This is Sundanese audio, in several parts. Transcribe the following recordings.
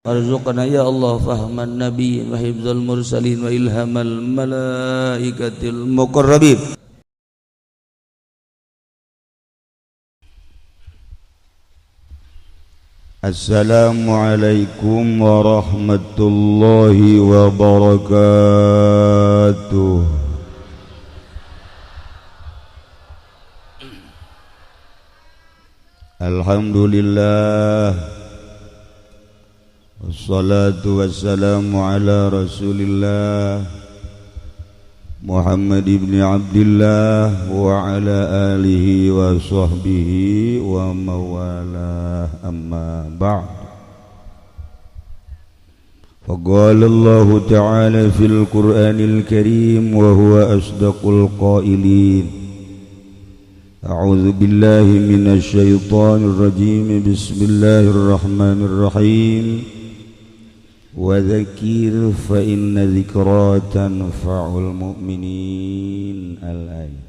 Warzuqna ya Allah fahman nabiyyin wa hifdzal mursalin wa ilhamal malaikatil muqarrabin. Assalamualaikum warahmatullahi wabarakatuh. Alhamdulillah. Wassalatu wassalamu ala Rasulillah Muhammad ibn Abdillah wa ala alihi wa sahbihi wa mawalah, amma ba'd. Faqala Allah ta'ala fil Qur'anil Karim wa huwa asdaqul qailin. A'udzu billahi minasy syaithanir rajim. Bismillahirrahmanirrahim. Wa dzakir fa inna dzikra tanfa'ul mu'minin. Al-ayat.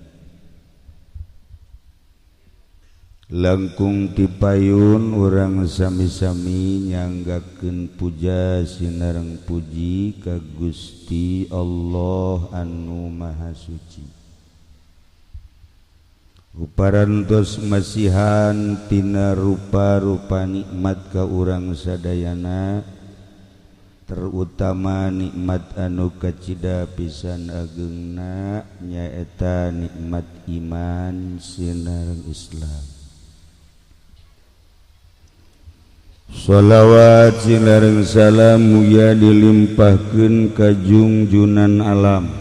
Langkung tipayun urang sami-sami nyanggakeun puja sinareng puji ka Gusti Allah anu Maha Suci. Uparantos masihan tina rupa-rupa nikmat ka urang sadayana, terutama nikmat anu kacida pisan ageungna nyaeta nikmat iman sinareng Islam. Shalawat sinareng salam mugia dilimpahkeun ka jungjunan alam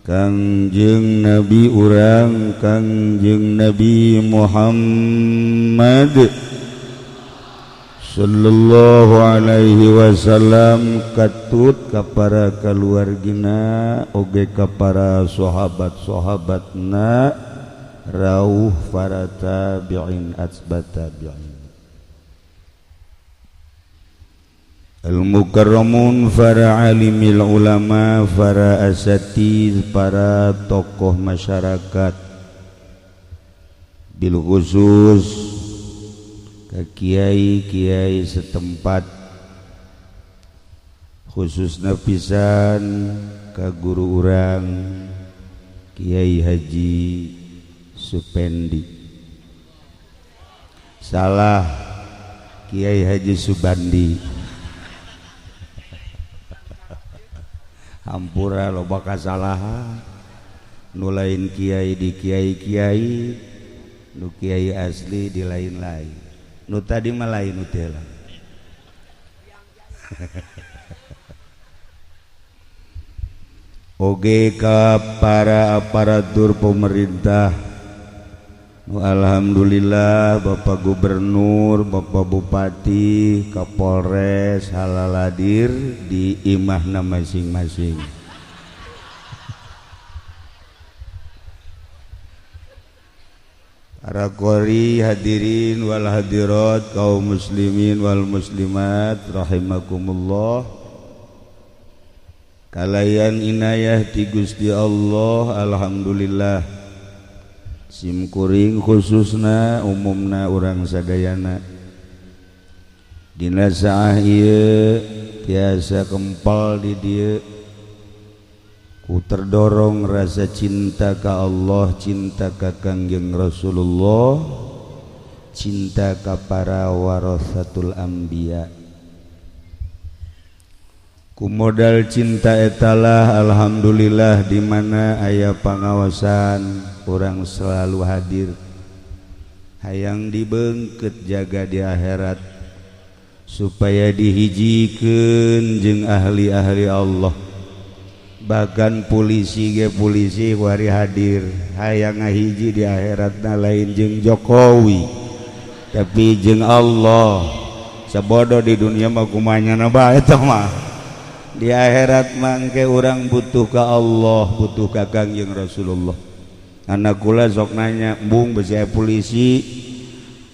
Kangjeng Nabi urang Kangjeng Nabi Muhammad sallallahu alaihi wasallam, katut ka para kaluargina oge ka para sahabat-sahabatna rauh para tabi'in atsbat tabi'in. Al-mukarramun, para alimil ulama, para asatiz, para tokoh masyarakat, bil khusus ke kiai-kiai setempat, khususna pisan ka guru urang Kiai Haji Supendi, salah Kiai Haji Subandi. Hampura loba kasalahan, nu lain kiai di kiai-kiai, nu kiai asli di lain-lain, nu tadi mah lain nu teh lah. Oge ka para aparatur pemerintah, nu alhamdulillah Bapak Gubernur, Bapak Bupati, Kapolres halaladir di imahna masing-masing. Para qori hadirin wal hadirat, kaum muslimin wal muslimat rahimakumullah. Kalayan inayah ti Gusti Allah, alhamdulillah. Simkuring khususna umumna urang sadayana dina saah ieu tiasa kempal di dieu ku terdorong rasa cinta ka Allah, cinta ka Kangjeng Rasulullah, cinta ka para warasatul anbiya. Ku modal cinta etalah alhamdulillah di mana aya pangawasan urang selalu hadir, hayang dibeungkeut jaga di akhirat supaya dihijikeun jeung ahli-ahli Allah. Bahkan polisi ge polisi wari hadir hayang ngahiji di akhiratna lain jeung Jokowi tapi jeung Allah. Sabodo di dunia mah kumanyana bae eta mah. Di akhirat mangke urang butuh ka Allah, butuh ka Kangjeng Rasulullah. Anak kula sok nanya, "Bung besi polisi,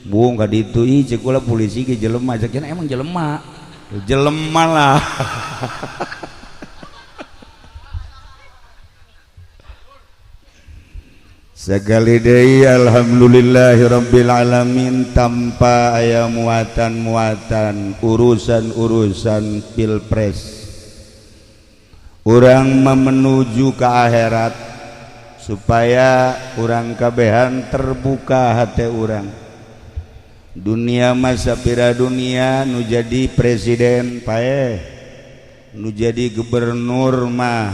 bung ka ditu ih ceuk kula polisi ge jelema." Cek emang jelema. Jelema lah. Sekali deui alhamdulillahirabbil alamin tanpa aya muatan-muatan urusan-urusan pilpres. Urang menuju ke akhirat supaya urang kabehan terbuka hati urang. Dunia masa pira dunia nu jadi presiden paeh, nu jadi gubernur mah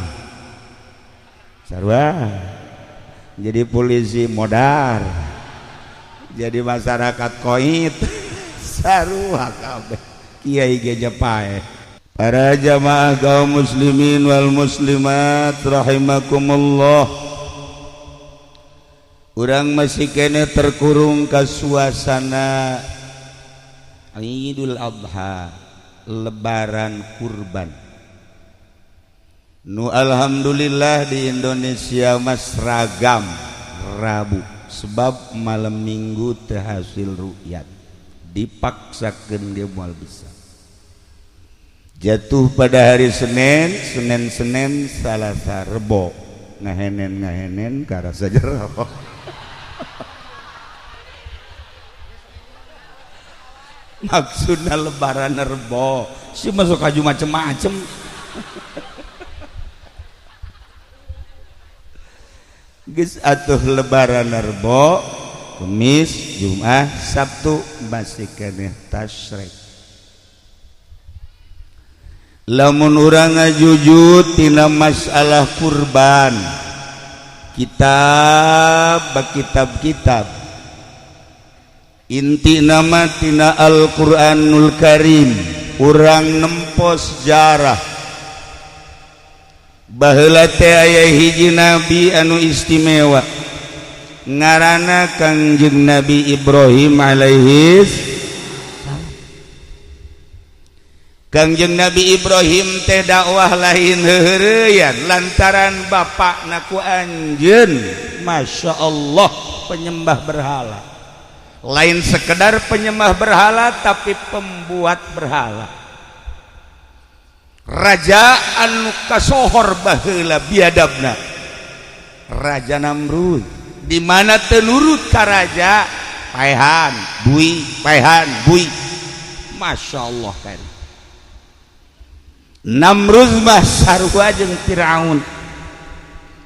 sarua, jadi polisi modar, jadi masyarakat koit sarua kabeh kiai ge paeh. Para jamaah kaum muslimin wal muslimat rahimakumullah, urang masih kene terkurung ke suasana Idul Adha, Lebaran kurban. Nu alhamdulillah di Indonesia mas ragam Rabu, sebab malam Minggu terhasil rukyat, dipaksakan dia mual bisa. Jatuh pada hari Senin, Senin Senin Salasa Rebo, ngahenen ngahenen karasa jero. Maksudnya lebaran Rebo, si masuk kaju macem-macem. Geus atuh lebaran Rebo, Kamis, Jumat, Sabtu masih keneh tasyrik. Lamun urang ngajujud tina masalah kurban, kitab kitab-kitab inti nama tina Al-Qur'anul Karim, urang nempo sejarah baheula teh aya hiji nabi anu istimewa ngaranna Kangjeng Nabi Ibrahim alaihi salam. Kangjeng Nabi Ibrahim teh dakwah lain heuheureyan lantaran bapakna ku anjeun Masya Allah penyembah berhala, lain sekedar penyembah berhala tapi pembuat berhala, raja anu kasohor baheula biadabna, Raja Namrud, di mana teu nurut ka raja paehan bui paehan bui. Masya Allah kan Namrud mah sarua jeung Firaun.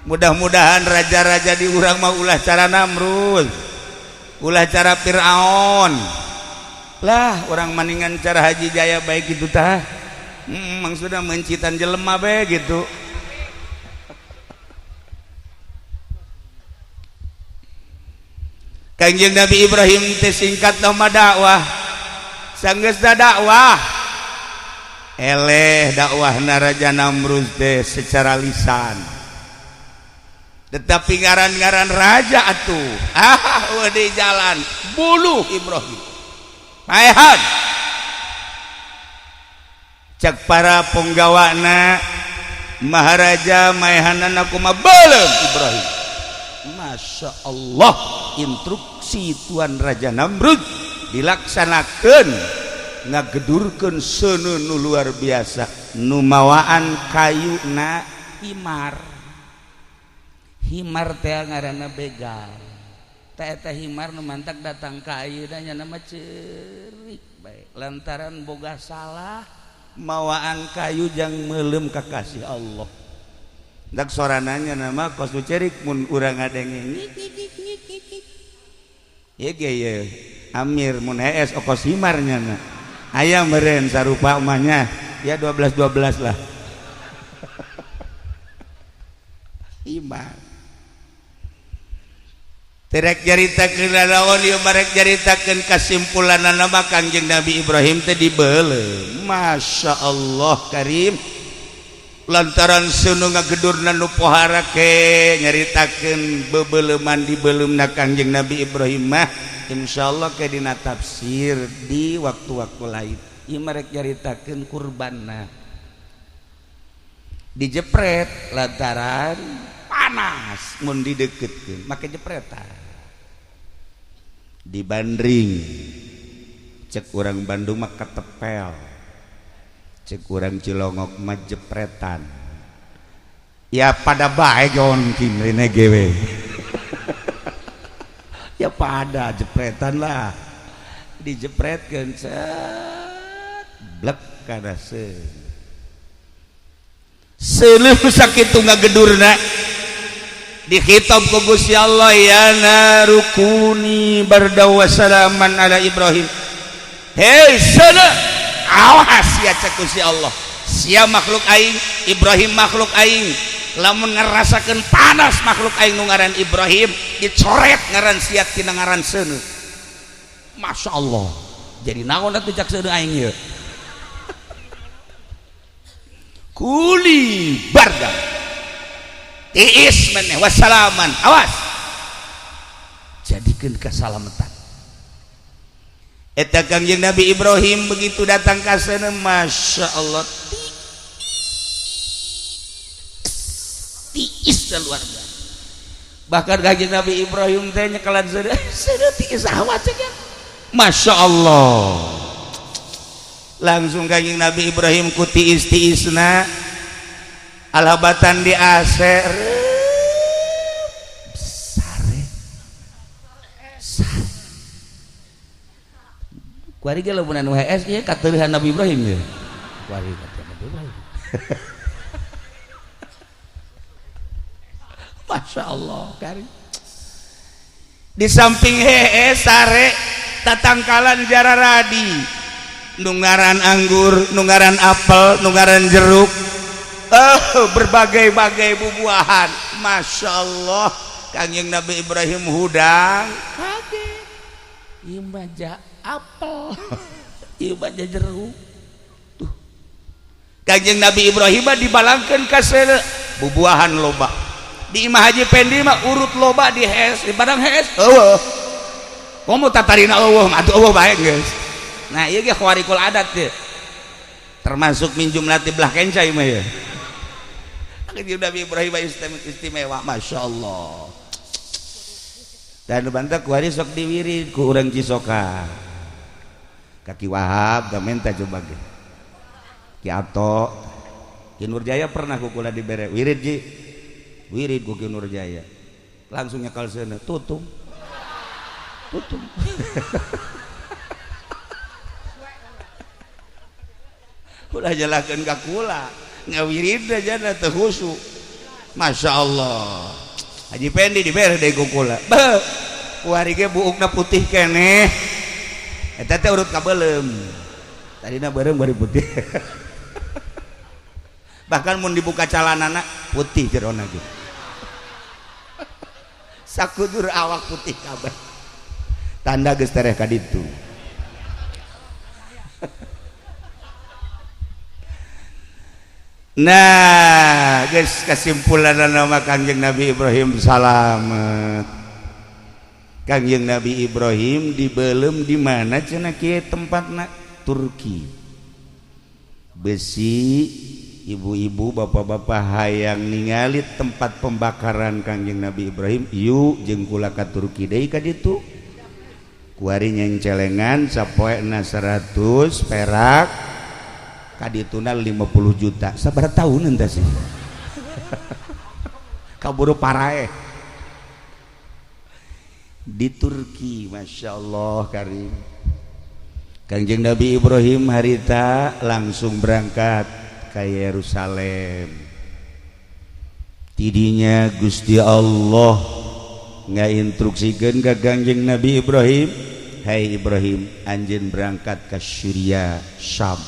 Mudah-mudahan raja-raja di urang mah ulah cara Namrud, ulah cara Firaun lah, orang maningan cara Haji Jaya baik gitu tah. Maksudnya mencitan jelema bae gitu. Kangjeng Nabi Ibrahim teh singkat nama dakwah, sanggeus dakwah eleh dakwahna Raja Namrud teh secara lisan, tetapi ngaran-ngaran raja atuh ah di jalan buluh Ibrahim paehan. Cek para penggawana Maharaja maehanana kumaha beuleum Ibrahim. Masya Allah, instruksi Tuan Raja Namrud dilaksanakan, ngagedurkeun seuneu nu luar biasa, nu mawaan kayuna himar. Himar teh ngaranna begal. Teh eta himar nu mantak datang ka ayeuna nya mah ceurik bae lantaran boga salah mawaan kayu jang meuleum ka kasih Allah. Dak sorananya nama kos nu cerik mun urang ngadenge ngik ngik ngik ngik. Ieu ge ye Amir mun hees okos himar nyana. Aya meureun sarupa mah ya 12 12 lah. Himar. Terek nyaritakeun naon ieu barek nyaritakeun kasimpulanna mah Kangjeng Nabi Ibrahim teh dibeuleum. Masya Allah Karim, lantaran seuneu ngagedurna nu pohara ke nyaritakeun bebeuleman dibeuleumna Kangjeng Nabi Ibrahim mah insyaallah ke dina tafsir di waktu-waktu lain. Ieu marek nyaritakeun kurbanna dijepret lantaran panas mun dideketkeun make jepretan dibandring cek urang Bandung mah ketepel, cek urang Cilongok mah jepretan, ya pada bae gon kimrine gewe. Ya pada jepretan lah, dijepretkeun set blek kana seuneu sakitu ngagedurna. Dikhitab ku Gusti Allah, ya narukuni barda wa salaman ala Ibrahim. Hei seuneu, awas ya, cek Gusti Allah, sia makhluk aing, Ibrahim makhluk aing, lamun ngerasakeun panas makhluk aing nu ngaran Ibrahim, dicoret ngaran sia tina ngaran seuneu. Masya Allah, jadi naon atuh cak seuneu aing ieu? Kuli barda tiis maneh wassalaman, awas, jadikeun kasalamatan. Eta Kangjeng Nabi Ibrahim begitu datang ka sana, Masya Allah, tiis luar biasa. Bahkan Kangjeng Nabi Ibrahim teh nyekelan seuneu tiis awat cek. Masya Allah, langsung Kangjeng Nabi Ibrahim ku tiis-tiisna alhabatan di AC sare sare. Kuari ge lamun anu HS ieu kateuhan Nabi Ibrahim ye. Kuari kateuhan Nabi Ibrahim. Masya Allah kari. Di samping hees sare tatangkalan jararadi, nungaran anggur, nungaran apel, nungaran jeruk, berbagai-bagai bubuahan. Masya Allah, Kangjeng Nabi Ibrahim hudang kaget, ieu mah apel, ieu mah jeruk. Tuh Kangjeng Nabi Ibrahim dibalangkeun ka seuneu bubuahan loba. Di Imah Haji Pendi mah urut loba di hees, di padang hees eueuh. Komo tatarina eueuh, atuh eueuh bae geus. Nah ieu ge khawarikul adat teh. Termasuk min jumlati belah kenca ieu mah ye. Kangjeng Nabi Ibrahim istimewa, Masya Allah. Dan bantah kuari sok diwirid ku urang Cisoka. Kaki Wahab da menta coba ge. Ki Ato, Ki Nurjaya pernah ku kula dibere wirid ji. Wirid ku Ki Nurjaya. Langsung nyekal seuneu, tutung. Tutung. Ulah jelakeun ka kula. Ngawirid aja teu khusyuk. Masya Allah, Haji Pendi dibere deui ku kula. Beuh, kuari ge buukna putih keneh. Eta teh urut kabeuleum. Tadina beureum bari putih. Bahkan mun dibuka calanana putih jerona ge. Sakudur awak putih kabeh. Tanda geus tereh ka ditu. Nah, guys, kesimpulan nama Kangjeng Nabi Ibrahim salamet. Kangjeng Nabi Ibrahim dibelem di mana cenah kieu tempatna? Turki. Besi ibu-ibu, bapak-bapak hayang ningali tempat pembakaran Kangjeng Nabi Ibrahim, yuk jeung kula ka Turki deui ka ditu. Kuari nyencelengan sapoena 100 perak. Kadituna 50 juta. Sabaraha tahun entah sih. Kaburu paraeh. Di Turki, Masya Allah karim. Kangjeng Nabi Ibrahim harita langsung berangkat ke Yerusalem. Tidinya Gusti Allah ngainstruksikeun ka Kangjeng Nabi Ibrahim, "Hai Ibrahim, anjeun berangkat ke Syria, Syam."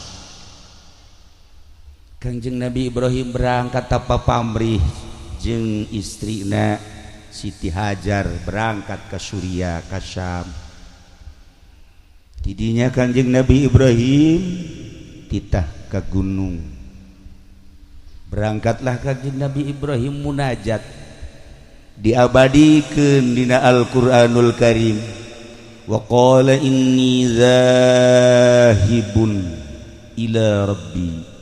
Kangjeng Nabi Ibrahim berangkat tanpa pamrih jeung istrina Siti Hajar berangkat ke Suriah, ke Syam. Tidinya Kangjeng Nabi Ibrahim titah ke gunung. Berangkatlah Kangjeng Nabi Ibrahim munajat, diabadikeun dina Al-Qur'anul Karim. Wa qala inni zahibun ila rabbi.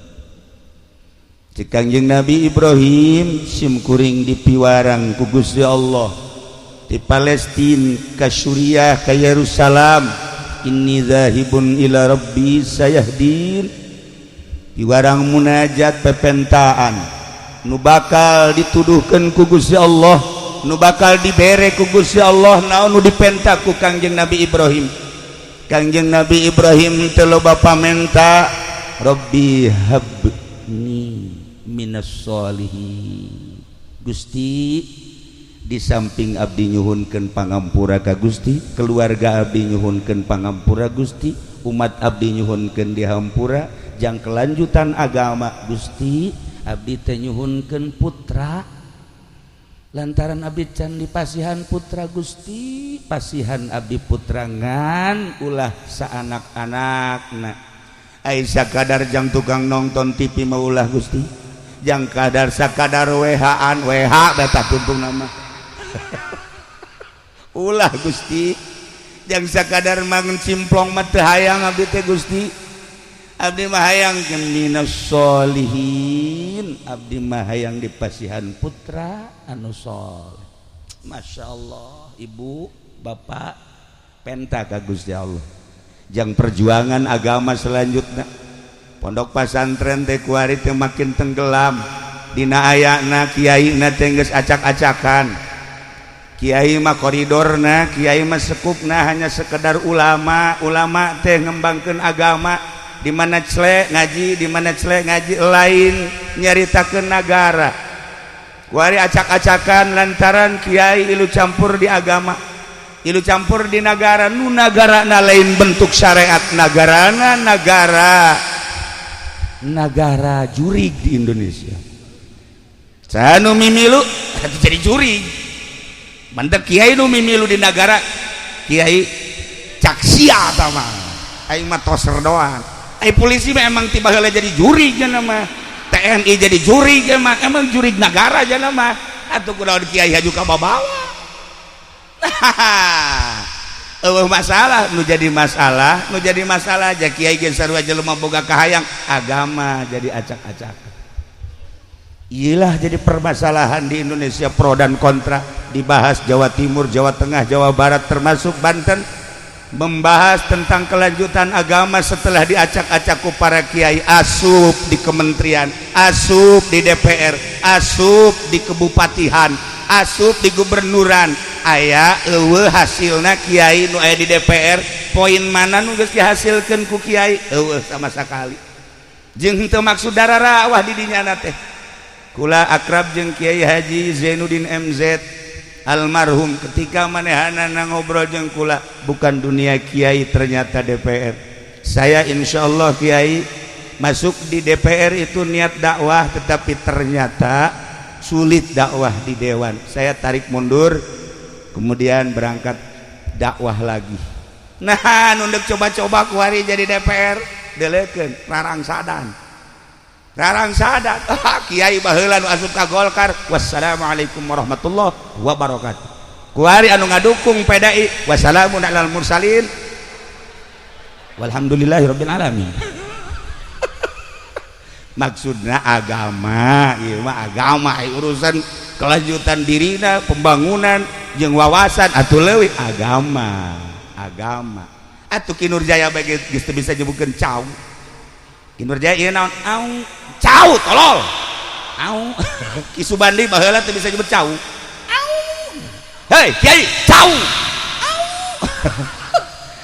Cek Kangjeng Nabi Ibrahim simkuring dipiwarang ku Gusti Allah di Palestina ka Suriah ka Yerusalem, inni zahibun ila rabbi sayahdin. Piwarang munajat pepentaan nu bakal dituduhkeun ku Gusti Allah Nu bakal dibere ku Gusti Allah, naon nu dipenta ku Kangjeng Nabi Ibrahim? Kangjeng Nabi Ibrahim teu loba pamenta, "Rabbi habni minas solihin." Gusti, di samping abdi nyuhunkeun pangampura ka Gusti, keluarga abdi nyuhunkeun pangampura Gusti, umat abdi nyuhunkeun dihampura jang kelanjutan agama Gusti, abdi teh nyuhunkeun putra lantaran abdi can dipasihan putra. Gusti, pasihan abdi putra, ngan ulah saanak-anakna. Ai sakadar jang tukang nonton TV mah ulah, Gusti, jang kadar sakadar WH-an WH beta tuntung nama ulah, Gusti, jang sakadar mangan cimplong mah teu hayang abdi teh. Gusti, abdi mah hayang minas solihin, abdi mah hayang dipasihan putra anu soleh. Masya Allah, ibu bapak penta ka Gusti Allah jang perjuangan agama selanjutnya. Pondok pesantren teh kuari teh makin tenggelam dina ayana kiai na teh geus acak-acakan. Kiai mah koridorna, kiai mah sekupna hanya sekedar ulama. Ulama teh ngembangkeun agama di mana cele ngaji, di mana cele ngaji, lain nyaritakeun nagara. Kuari acak-acakan lantaran kiai ilu campur di agama, ilu campur di nagara. Nu nagara na lain bentuk syariat nagarana, nagara nagara jurig di Indonesia. Sanu mimilu jadi jurig mantep. Kiai nu mimilu di nagara, kiai caksia mah, aing mah toser doang. Ai polisi mah emang tiba heula jadi jurig mah, TNI jadi jurig emang, emang jurig nagara aja mah. Atuh kunaon kiai haju ka babawa? Eueuh masalah. Nu jadi masalah, nu jadi masalah aja kiai ge sarua jelema boga kahayang, agama jadi acak-acak. Iyalah, jadi permasalahan di Indonesia, pro dan kontra dibahas Jawa Timur, Jawa Tengah, Jawa Barat, termasuk Banten, membahas tentang kelanjutan agama setelah diacak-acak ku para kiai asup di kementerian, asup di DPR, asup di kebupatihan, asup di gubernuran. Aya eueuh hasilna kiai nu aya di DPR? Poin mana nu geus dihasilkeun ku kiai? Eueuh sama sekali. Jeung henteu maksud dararawah di dinya teh. Kula akrab jeung Kiai Haji Zainuddin MZ almarhum. Ketika manehanana ngobrol jeung kula, bukan dunia kiai, ternyata DPR. Saya insya Allah, kiai, masuk di DPR itu niat dakwah, tetapi ternyata sulit dakwah di dewan. Saya tarik mundur, kemudian berangkat dakwah lagi. Nah, nunduk coba-coba kuari jadi DPR, delekeun rarangsadan rarangsadan. Kiai baheula nu asup ka Golkar, wassalamualaikum warahmatullahi wabarakatuh. Kuari anu ngadukung PDI, wassalamun alal mursalin walhamdulillahirabbil alamin. Maksudna agama ieu mah, agama urusan kelanjutan dirina, pembangunan jeung wawasan atuh leuwih agama. Agama atuh Ki Nurjaya bae geus teu bisa nyebutkeun cau. Ki Nurjaya ieu naon? Au, cau, tolol, au. Ki Subandi baheula teu bisa nyebut cau. Au, hei kiai, cau, au.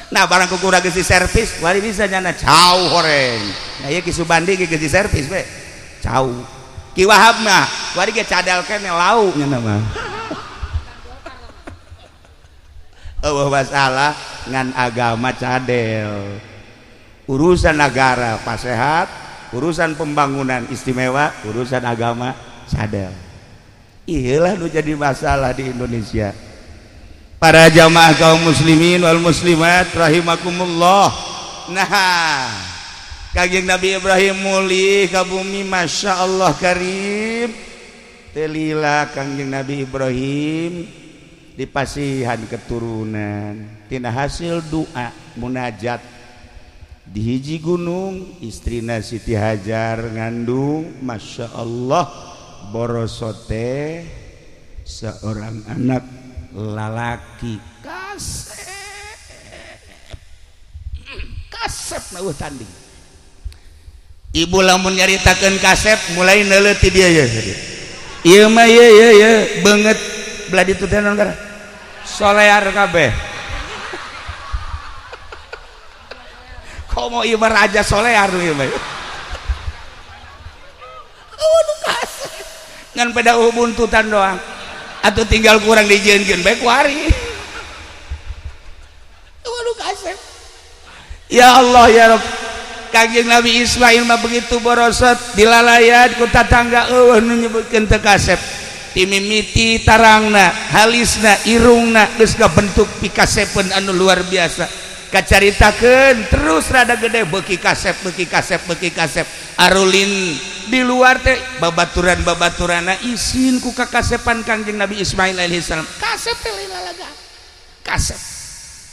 Nah, barang kukurang geus servis wari bisa nyana cau horeng. Nah, ieu Ki Subandi ge geus servis we cau. Ki Wahab mah wari ge cadel kene lau nyana mah. Eueuh masalah, ngan agama cadel, urusan negara pasehat, urusan pembangunan istimewa, urusan agama cadel. Iyalah nu jadi masalah di Indonesia. Para jamaah kaum muslimin wal muslimat rahimakumullah. Nah, Kangjeng Nabi Ibrahim mulih ka bumi, Masya Allah karim. Telila Kangjeng Nabi Ibrahim dipasihan keturunan tina hasil doa munajat di hiji gunung. Istrina Siti Hajar ngandung, Masya Allah, borosote seorang anak lalaki kasep kasep na tanding. Ibu lamun nyaritakeun kasep mulai neuleuh ti dia ya. Ieu mah ye ye ye banget. Belah ditu teh naon ngaran? Solear kabeh. Komo ieu mah raja solear ieu mah. Waduh kasep. Ngan pada buntutan doang. Atau tinggal kurang dijieunkeun bae kuari. Waduh kasep. Ya Allah ya Rabb. Kangjeng Nabi Ismail mah begitu borosot dilalayat ku tatangga eueuh nu nyebutkeun teu kasep. Timimiti tarangna, halisna, irungna geus kabentuk pikasepeun anu luar biasa. Kacaritakeun terus rada gede beuki kasep, beuki kasep, beuki kasep. Arulin di luar teh babaturan-babaturanna isin ku kakasepan Kangjeng Nabi Ismail alaihissalam. Kasep teh lain lalaga. Kasep.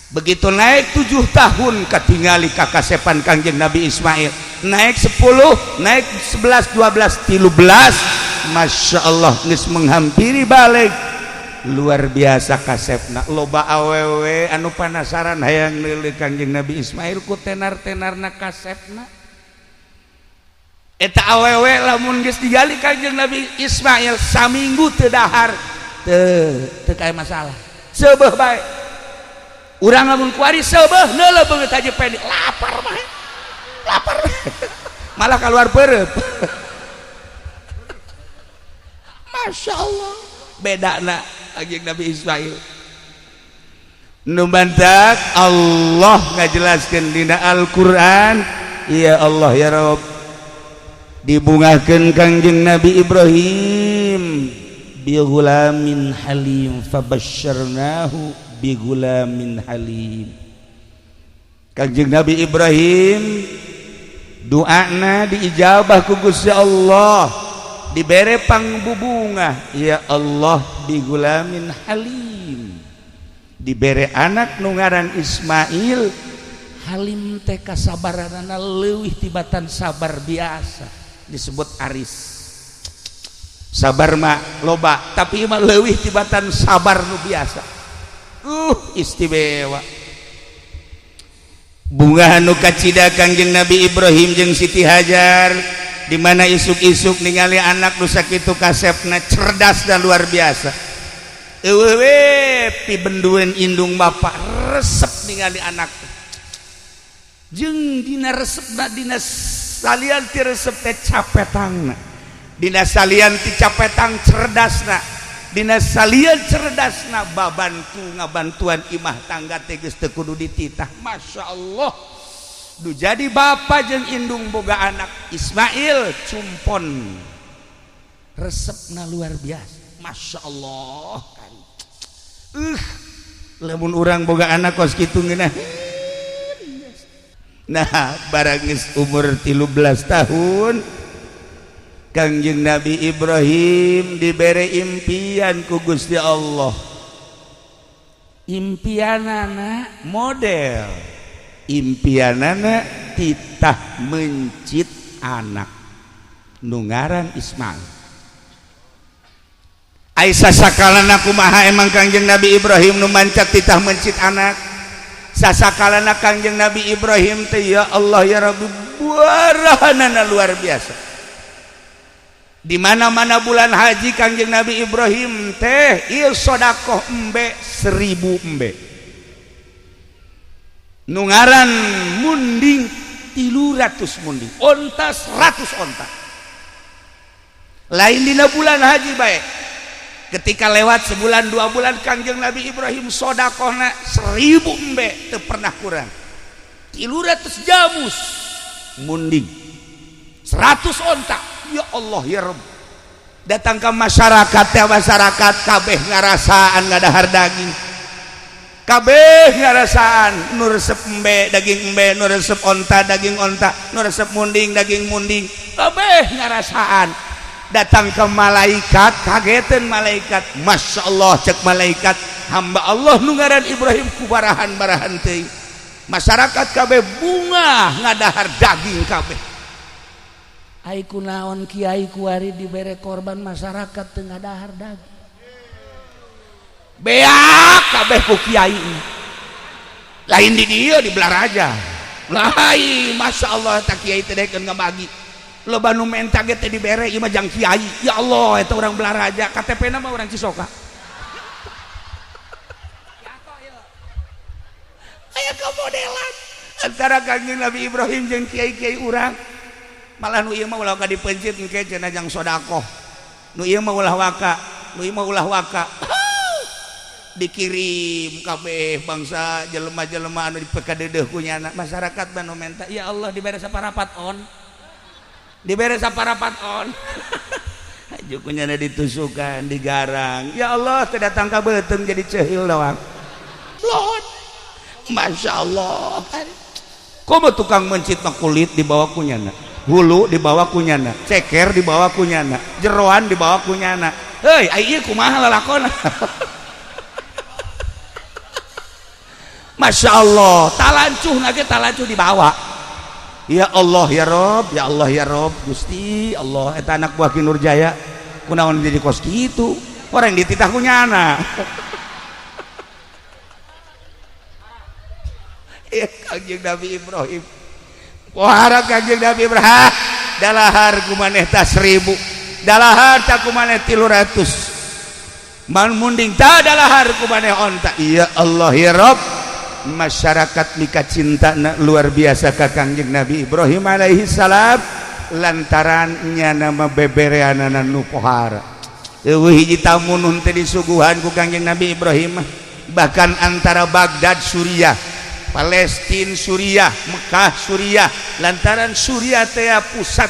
Begitu naik 7 tahun katingali kakasepan Kangjeng Nabi Ismail. Naik 10, naik 11, 12, 13. Masya Allah geus menghampiri balik. Luar biasa kasepna. Loba awewe anu panasaran hayang neuleuh Kangjeng Nabi Ismail ku tenar-tenarna kasepna. Eta awewe lamun geus digali Kangjeng Nabi Ismail saminggu teu dahar teu teu kaya masalah. Seubeuh bae. Urang lamun kuari seubeuh neuleuh beungeut aja pendi lapar mah. Lapar. Malah keluar perep. Masya Allah. Bedana Kangjeng Nabi Ismail. Nu mantak Allah ngajelaskeun dina Al-Qur'an, ya Allah ya Rabb. Dibungahkeun Kangjeng Nabi Ibrahim bi ghulamin halim fabasyarnahu bi ghulamin halim. Kangjeng Nabi Ibrahim doana diijabah ku Gusti Allah, dibere pangbubungah ya Allah bi ghulamin halim, dibere anak nu ngaran Ismail. Halim teh kasabaranana leuwih tibatan sabar biasa, disebut aris. Sabar mah loba, tapi mah leuwih tibatan sabar nu biasa. Istimewa. Bunga anu kacida Kangjeng Nabi Ibrahim jeung Siti Hajar, di mana isuk-isuk ningali anak nu sakitu kasepna cerdas dan luar biasa. Eueuh we pibendueun indung bapak resep ningali anak. Jeung dina resepna dina salian ti resep teh capetangna. Dina salian ti capetang cerdasna. Dina salian cerdasna babantu ngabantuan imah tangga teh geus teu kudu dititah. Masya Allah. Du jadi bapa jeung indung boga anak Ismail cumpon. Resepna luar biasa. Masya Allah. Lamun urang boga anak kos kitu ngeunah. Nah, barang geus umur 13 tahun Kangjeng Nabi Ibrahim dibere impian ku Gusti Allah. Impianana model, impianana titah mencit anak nu ngaran Ismail. Aisyah sakalana kumaha emang Kangjeng Nabi Ibrahim nu mancat titah mencit anak. Sasakalana Kangjeng Nabi Ibrahim teh ya Allah ya Rabbi buarahanana luar biasa. Di mana-mana bulan haji Kangjeng Nabi Ibrahim teh ieu sodakoh embe 1000 embe. Nu ngaran munding 300 munding, onta 100 onta. Lain dina bulan haji bae. Ketika lewat sebulan 2 bulan Kangjeng Nabi Ibrahim sodakohna 1000 embe teu pernah kurang. 300 jamus munding, 100 onta. Ya Allah ya Rabb. Datang ke masyarakat ya masyarakat kabeh ngarasaan ngadahar daging. Kabeh ngarasaan nu resep embe daging embe, nu resep onta daging onta, nu resep munding daging munding. Kabeh ngarasaan. Datang ke malaikat, kagetan malaikat. Masya Allah cek malaikat, hamba Allah nu ngaran Ibrahim kubarahan-barahan teuing. Masyarakat kabeh bunga ngadahar daging kabeh. Ai kunaon kiai kuari dibere korban masyarakat teu ngadahar daging. Beak kabeh ku kiai. Lain di dieu di Belaraja. Lain Masya Allah tak kiai teh dekeun ngabagi. Loba nu menta ge teh dibere ieu mah jang kiai. Ya Allah eta urang Belaraja, KTP na mah urang Cisoka. Aya kamodelan antara Kangjeng Nabi Ibrahim jeung kiai-kiai urang. Malah nu ieu mah ulah ka dipencit engke cenah jang sedekah. Nu ieu mah ulah waka, nu ieu mah ulah waka. Dikirim kabeh bangsa jelema-jelema anu dipekadeudeeh ku nyana. Masyarakat banu menta, ya Allah dibere saparapat on. Dibere saparapat on. Haju ku nyana ditusukan, digarang. Ya Allah teu datang ka beuteung jadi ceuhil doang. Lohon. Masya Allah. Komo tukang mencit mah kulit dibawa ku nyana. Hulu dibawa ku nyana, ceker dibawa ku nyana, jeroan dibawa ku nyana. Heuy, ai ieu kumaha lalakona? Masya Allah, talancuh nage talancuh dibawa. Ya Allah ya Rob, ya Allah ya Rob, Gusti Allah eta anak buah Ki Nurjaya kunaon jadi kos kitu? Orang dititah ku nyana. Ya Kangjeng Nabi Ibrahim. Pohara Kangjeng Nabi Ibrahim, dalahar ku maneh ta 1000, dalahar ta ku maneh 300. Man munding ta dalahar ku maneh onta. Ya Allah ya Rob, masyarakat mika cinta luar biasa ka Kangjeng Nabi Ibrahim alaihi salam lantaran nyana mah bebereanana nu pohara. Eueuh hiji tamu nu teu disuguhan ku Kangjeng Nabi Ibrahim, bahkan antara Baghdad Suriah, Palestina Suriah, Mekah Suriah, lantaran Suriah teh pusat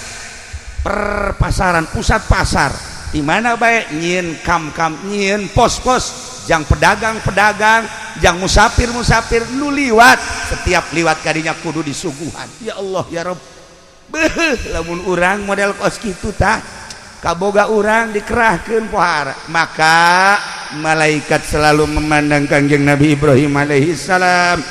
perpasaran, pusat pasar. Di mana bae nyieun kam-kam, nyieun pos-pos jang pedagang-pedagang, jang musafir-musafir nu liwat, setiap liwat kadinya kudu disuguhan. Ya Allah ya Rob. Beuh, lamun urang model kos kitu tah, kaboga urang dikerahkeun pohara. Maka malaikat selalu memandang Kangjeng Nabi Ibrahim alaihi salam.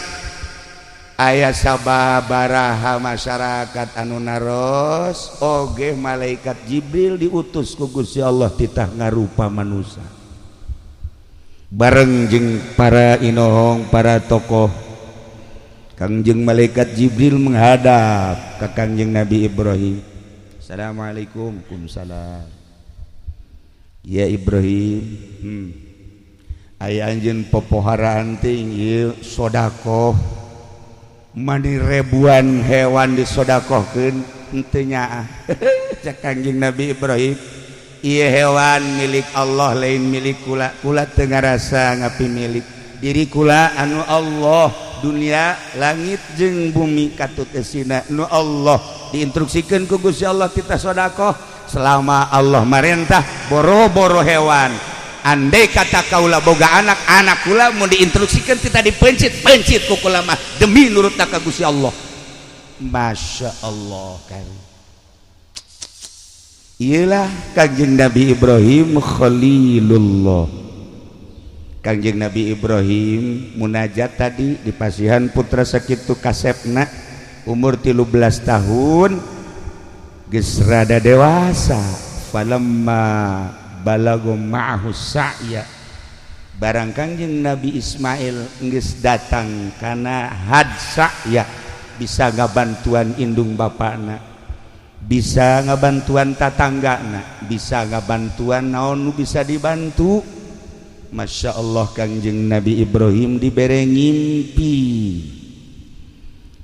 Aya sababaraha masyarakat anu naros oge malaikat Jibril diutus ku Gusti Allah titah ngarupa manusia bareng jeung para inohong para tokoh. Kangjeng malaikat Jibril menghadap ka Kangjeng Nabi Ibrahim. Assalamualaikum. Waalaikumsalam. Ya Ibrahim, aya anjeun popoharaan teh ieu sedekah mani ribuan hewan disodakohkeun henteu nyaah. Cak Kangjeng Nabi Ibrahim, ieu hewan milik Allah lain milik kula. Kula teu ngarasa ngapi milik diri kula anu Allah, dunia langit jeung bumi katut esina nu Allah. Diinstruksikeun ku Gusti Allah kita sodakoh selama Allah marentah boro-boro hewan. Andai kata kaula boga anak, anak kula mau diinstruksikan kita dipencit-pencit ku kula mah demi nurut ka Gusti Allah. Masya Allah kan. Iyalah Kangjeng Nabi Ibrahim Khalilullah. Kangjeng Nabi Ibrahim munajat tadi di pasihan putra sakitu kasepna umur 13 tahun geus rada dewasa. Falamma balago ma'ahu sa'ya, barang Kangjeng Nabi Ismail geus datang kana had sa'ya, bisa ngabantuan indung bapakna, bisa ngabantuan tatanggana, bisa ngabantuan naon nu bisa dibantu. Masya Allah Kangjeng Nabi Ibrahim dibere ngimpi.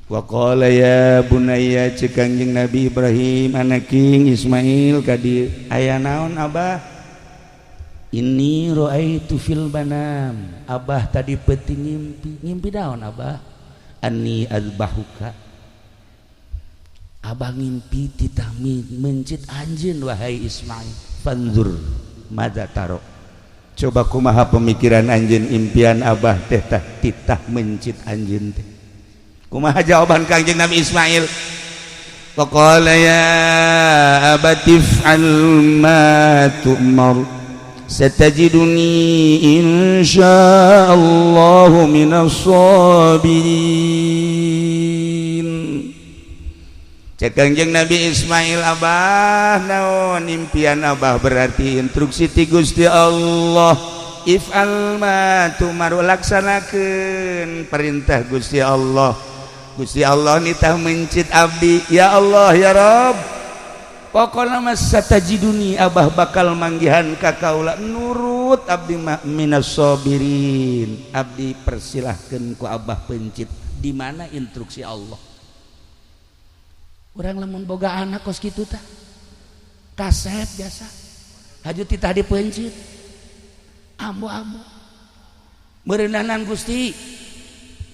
Wa qala ya bunayya, ceuk Kangjeng Nabi Ibrahim anaking Ismail ka dieu aya naon abah? Ini ro'aitu fil banam, abah tadi peuting ngimpi. Ngimpi naon abah? Anni azbahuka, abah ngimpi titah mencit anjeun wahai Ismail. Fanzur madza taro, coba kumaha pemikiran anjeun, impian abah teh tah titah mencit anjeun teh. Kumaha jawaban Kangjeng Nabi Ismail? Faqala ya abati if'al ma tu'mar satajiduni insyaallahu minas sabirin. Cek Kangjeng Nabi Ismail, abah naon impian abah? Berarti instruksi ti Gusti Allah, if'al ma tu'mar, laksanakeun perintah Gusti Allah. Gusti Allah nitah mencit abdi. Ya Allah ya Rob, pokokna mah satajiduni, abah bakal manggihan ka kaula nurut abdi mah minas sabirin. Abdi persilahkeun ku abah pencit. Di mana instruksi Allah? Urang lamun boga anak kos kitu tah. Kasep biasa. Haju titah dipeuncit. Ambo-ambo. Meureunanan Gusti.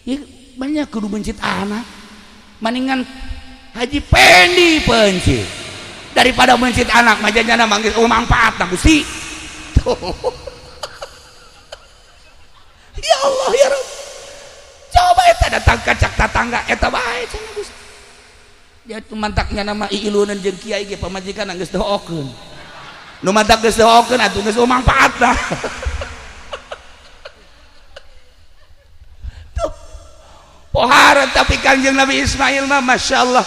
Ieu banyak kudu mencit anak. Maningan Haji Pendi peuncit. Daripada mencit anak mah janyana manggil oh manfaatna Gusti. Tuh. Ya Allah ya Rabb. Coba eta datang ka cak tatangga eta bae cenah Gusti. Dia mantaknya nama iilunan jeung kiai ge pamajikan geus doakeun. Nu mantak geus doakeun atuh geus manfaatna. Tuh. Pohara tapi Kangjeng Nabi Ismail mah Masya Allah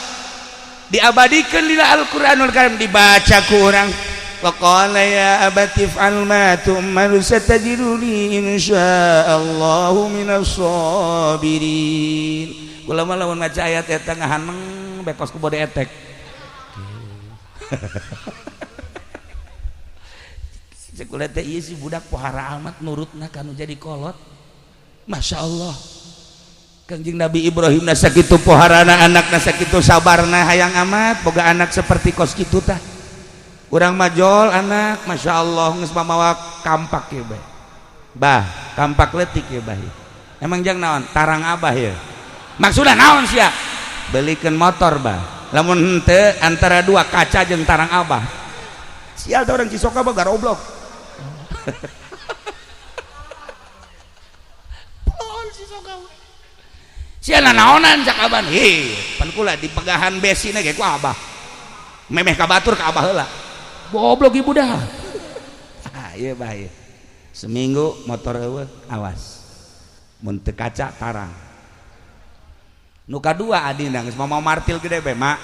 diabadikan dina Al-Qur'anul Karim dibaca ku urang. Waqala ya abati if'al ma tu'mar satajiduni insyaallahu minas sabirin. Kula mah lamun maca ayat eta ngahaneng bekos ku bode etek. Cek kula teh ieu si budak pohara amat nurutna kanu jadi kolot. Masya Allah. Kangjeng Nabi Ibrahim na sakitu poharana anakna sakitu sabarna hayang amat boga anak seperti kos kitu tah. Urang majol anak Masya Allah geus mamawa kampak ieu bae. Bah, kampak leutik ieu bah. Emang jang naon? Tarang abah ieu. Maksudna naon sia? Belikeun motor bah. Lamun henteu antara dua kaca jeung tarang abah. Sial teh urang Cisoka mah garoblok. Pohon Cisoka. Sia naonan cak aban. Hei, pan kula dipegahan besina ge ku abah. Memeh ka batur ka abah heula. Goblok ibu dah. Ah, ieu bah ieu. Seminggu motor eueuh, awas. Mun teu kaca tarang. Nu kadua adina geus mau martil gede bae, Mak.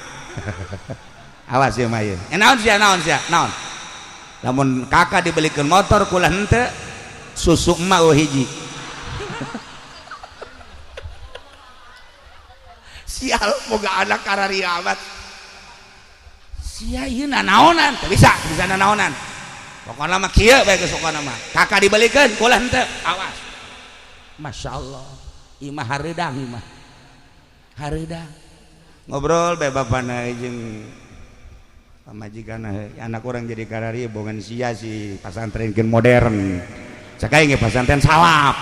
Awas ieu mah ieu. Naon sia naon sia? Naon? Lamun kakak dibelikeun motor kula henteu, susu emak eueuh hiji. Sial boga anak kararia amat. Sia ieu nanaonan, teu bisa, teu bisa nanaonan. Pokona mah kieu bae geus pokona mah. Kakak dibelikeun kula henteu, awas. Masya Allah, imah hareudang imah. Hareudang. Ngobrol bae bapana jeung pamajikan anak orang jadi kararia bongan sia si pasantren gen modern. Cak aing ge pasantren salaf.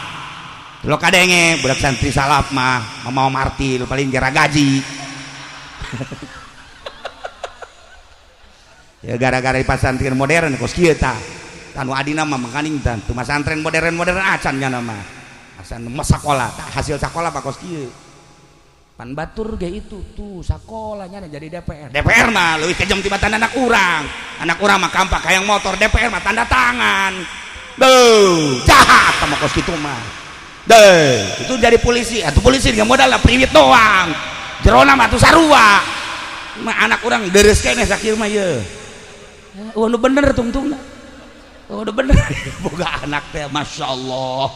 Lo kadenge budak santri salaf mah mau martil paling jera gaji. Ya gara-gara di pasantren modern kos kieu tah. Tanu adina mah mangkaning tah teu masantren modern-modern acan nya mah. Acan mah sakola tah hasil sakola mah kos kieu. Pan batur ge itu tuh sakolanya jadi DPR. DPR mah leuwih kejam tibatan anak urang. Anak urang mah kampak hayang motor, DPR mah tanda tangan. Duh, jahat sama kos kitu mah. Deh, itu jadi polisi. Atuh polisi dengan modal lah priwit doang. Jerona mah atuh sarua. Mah anak urang deres keneh sakieu mah ye. Oh, nu bener tungtungna. Oh, udah bener. Boga anak teh Masya Allah.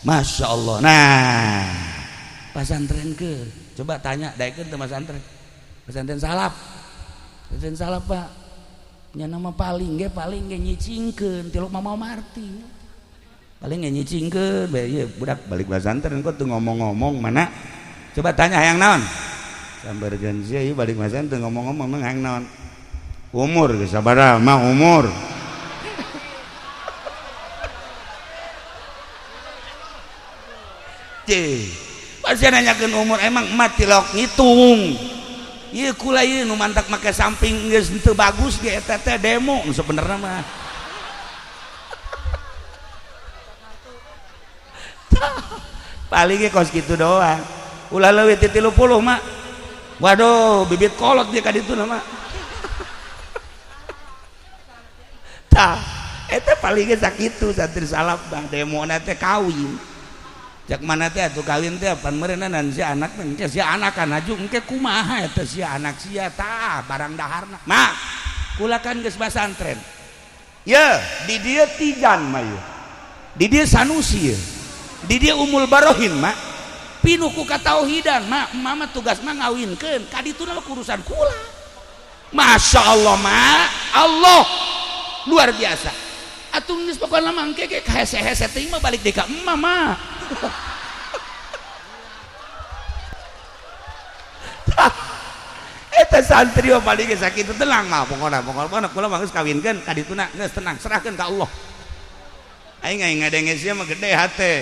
Masya Allah. Nah, pasantren ke. Coba tanya daekeun teu pasantren. Pesantren salaf. Pesantren salaf, Pak. Nya nama paling ge nyicingkeun tilok Mama Marti. Paling ge nyicingkeun bae ieu budak balik pasantren kok teu ngomong-ngomong mana? Coba tanya hayang naon? Sambarkeun sia ieu balik pasantren teu ngomong-ngomong mah hayang naon? Umur geus sabaraha mah umur. Cih, pasti nanyakeun umur emang emak tilok ngitung. Ieu kula ieu nu mantak make samping geus teu bagus ge eta teh demo nu sebenarna mah. Paling ge kos kitu doang. Ulah leuwih ti 30 mah. Waduh, bibit kolot dia ka ditu mah. Tah, eta paling ge sakitu santri salaf bang demona teh kawin. Cak mana teh atuh kawin teh pan meureunna si anak teh engke si anak kan aju engke kumaha eta si anak sia tah barang daharna. Mak, kula kan geus pasantren. Ye, di dieu Tijan mah ye. Di dieu Sanusi ye. Di dieu Umul Barohin mak. Pinuh ku katauhidan mak, mama tugas mah ngawinkeun ka dituna mah urusan kula. Masya Allah mak, Allah luar biasa. Atuh geus pokona mah engke ge hese-hese teuing mah balik deui ka emak mah. Eta santri mah paling geus sakitu, tenang mah pokona, pokona kula mah geus kawinkeun ka dituna, geus tenang, serahkeun ka Allah. Aing aing ngadenge sia mah gede hate.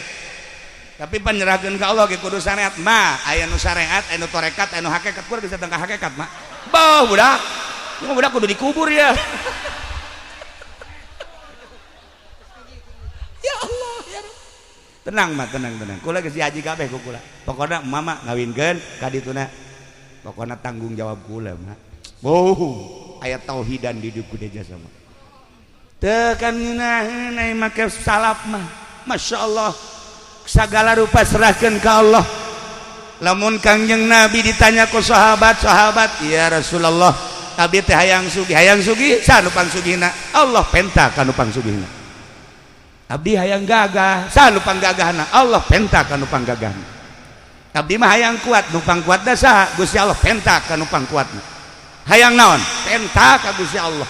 Tapi penyerahkeun ka Allah ge kudu syariat mah, aya nu syariat, aya nu tarekat, aya nu hakikat, kudu bisa tentang hakikat mah. Bah budak, ini budak kudu dikubur ya. Ya Allah ya Rabb. Tenang mah, tenang tenang. Kula geus haji kabeh ku kula. Pokona mama ngawinkeun ka dituna. Pokona tanggung jawab kula mah. Oh, aya tauhidan di dieu kudu jasa mah. Teu kan ngeunaheun ai make salaf mah. Masya Allah. Segala rupa serahkeun ka Allah. Lamun Kangjeng Nabi ditanya ku sahabat-sahabat, "Ya Rasulullah, abdi teh hayang sugih, hayang sugih, saha nu pangsugihna?" Allah penta ka nu pangsugihna. Abdi hayang gagah, saha nu panggagahna? Allah penta ka nu panggagahna. Abdi mah hayang kuat, nu pangkuatna saha? Gusti Allah penta ka nu pangkuatna. Hayang naon? Penta ka Gusti Allah.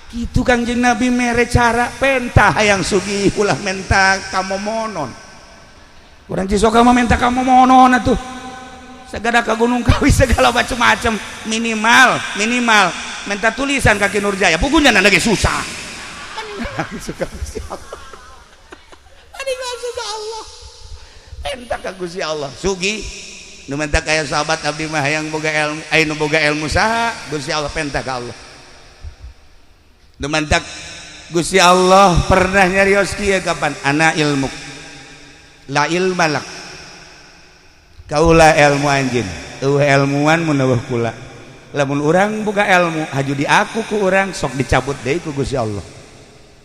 Kitu Kangjeng Nabi mere cara penta hayang sugih ulah menta kamomonon. Urang Cisoka mah menta kamomonon atuh. Segala ka Gunung Kawi segala macam-macam, minimal minimal minta tulisan ka Ki Nurjaya, pugunya lagi susah. Suka Gusti Allah. Ani suka Allah. Penta ka Gusti Allah. Sugih nu menta kaya sahabat abdi mah hayang boga ilmu, aya nu boga ilmu saha? Gusti Allah, penta ka Allah. Nu mantak Gusti Allah pernah nyarios kieu kapan? Ana ilmu la ilma lak. Kaula ilmu anjeun, eueuh ilmuan mun eueuh kula. Lamun urang boga ilmu haju diaku ku urang sok dicabut deui ku Gusti Allah.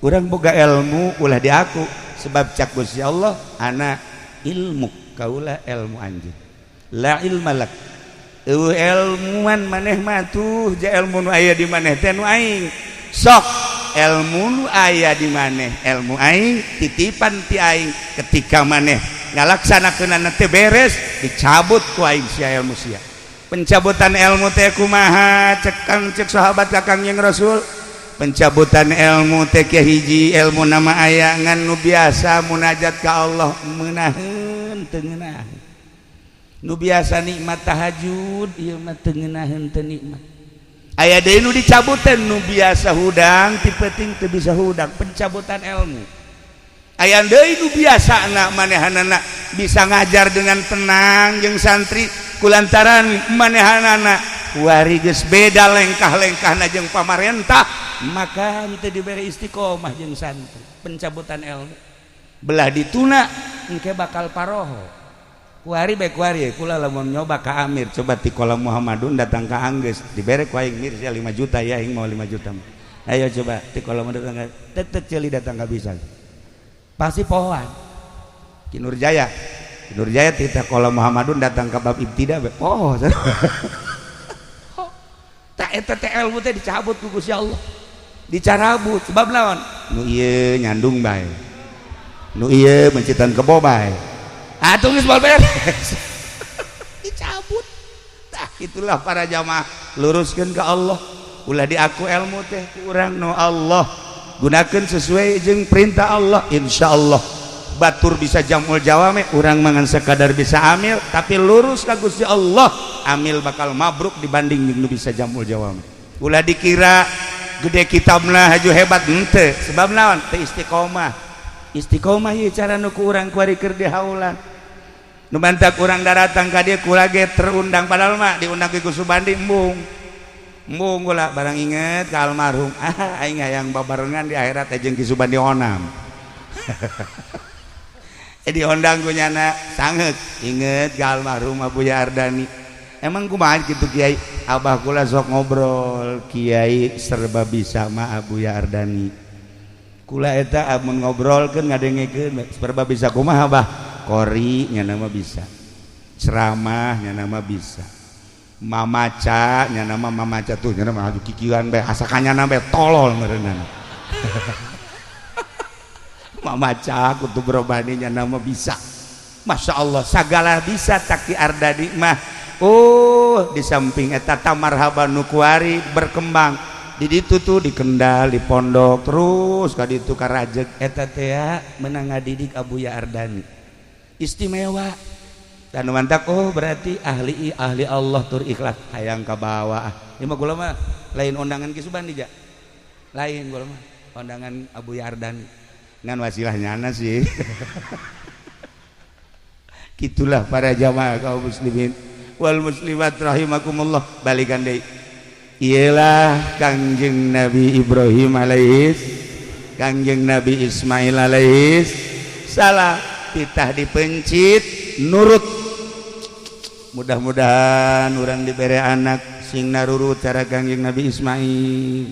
Urang boga ilmu ulah diaku sebab cak Gusti Allah ana ilmu, kaula ilmu anjeun. La ilma lak. Eueuh ilmuan maneh mah tuh ja ilmu nu aya di maneh teh nu aing. Sok ilmu nu aya di maneh, ilmu aing titipan ti aing, ketika maneh ngalaksanakeunana teh beres dicabut ku aing sia ilmu sia. Pencabutan ilmu teh kumaha cek kang cek sahabat ka Kangjeng Rasul? Pencabutan ilmu teh kieu, hiji ilmu nama aya ngan nu biasa munajat ka Allah meunaheun teu ngeunaheun. Nu biasa nikmat tahajud ieu mah teu ngeunaheun, teu nikmat. Aya deui nu dicabutan, nu biasa hudang ti peuting teu bisa hudang, pencabutan ilmu. Aya deui nu biasana manehanana bisa ngajar dengan tenang jeung santri, kulantaran manehanana kuari geus beda lengkah-lengkahna jeung pamarentah maka teu dibere istiqomah jeung santri, pencabutan ilmu. Belah dituna engke bakal paroho. Kuari bae kuari kula lamun nyoba ka Amir, coba ti kolam Muhammadun datang ka Anggeus dibere ku aing, "Mir, sia 5 juta ya, aing mau 5 juta." Ayo coba ti kolam datang ka tetet ceuli datang ka bisa. Pasti pohoan. Ki Nurjaya. Ki Nurjaya ti kolam Muhammadun datang ka bab ibtida bae poho. Tak eta teh ilmu teh dicabut ku Gusti Allah. Dicarabut sebab naon? Nu ieu nyandung bae. Nu ieu mencitan kebo bae. Atuh geus moal beres. Dicabut. Tah itulah para jamaah, luruskeun ka Allah. Ulah diaku ilmu teh ku urang nu Allah. Gunakeun sesuai jeung perintah Allah, insyaallah batur bisa jamul jawame, urang mangan sekadar bisa amil tapi lurus ka Gusti Allah, amil bakal mabruk dibanding jeung nu bisa jamul jawame. Ulah dikira gede kitabna haju hebat, henteu, sebab naon? Teu istiqomah. Istiqomah ieu cara nu ku urang kuari keur dihaulan. Nu mantak urang daratang ka dieu kula ge terundang, padahal mah diundang ku Subandi embung. Embung kula barang inget ka almarhum. Ah, aing hayang babarengan di akhirat jeung Ki Subandi Onam. Diundang ku nyana sangeuk inget ka almarhum Abuya Ardani. Emang kumaha kitu Kiai? Abah kula sok ngobrol, Kiai serba bisa mah Abuya Ardani. Kula eta amun ngobrolkeun ngadengekeun serba bisa kumaha Abah? Kori nyana mah bisa. Ceramah nyana mah bisa. Mamaca nyana mah mamaca tuh nyana mah aju kikieuan bae asa ka nyana bae tolol meureunana. Mamaca kutub robani nyana mah bisa. Masya Allah sagala bisa Taki Ardani mah. Oh di samping eta tamarhaban nu kuari berkembang di ditu tuh di Kendal di pondok terus ka ditu ka Rajeg eta teh menang ngadidik Abuya Ardani istimewa. Dan mantak, oh, berarti ahli ahli Allah tur ikhlas, hayang ka bawah. Ieu mah kula mah lain undangan Ki Subandi ja. Lain, kula mah undangan Abu Yardan. Ngan wasilahnya nyana sih. Gitulah para jamaah kaum muslimin wal muslimat rahimakumullah. Balikan deui. Iyalah Kangjeng Nabi Ibrahim alaihis, Kangjeng Nabi Ismail alaihis salam, titah dipencit nurut. Mudah-mudahan orang diberi anak sing narurut cara Kangjeng Nabi Ismail.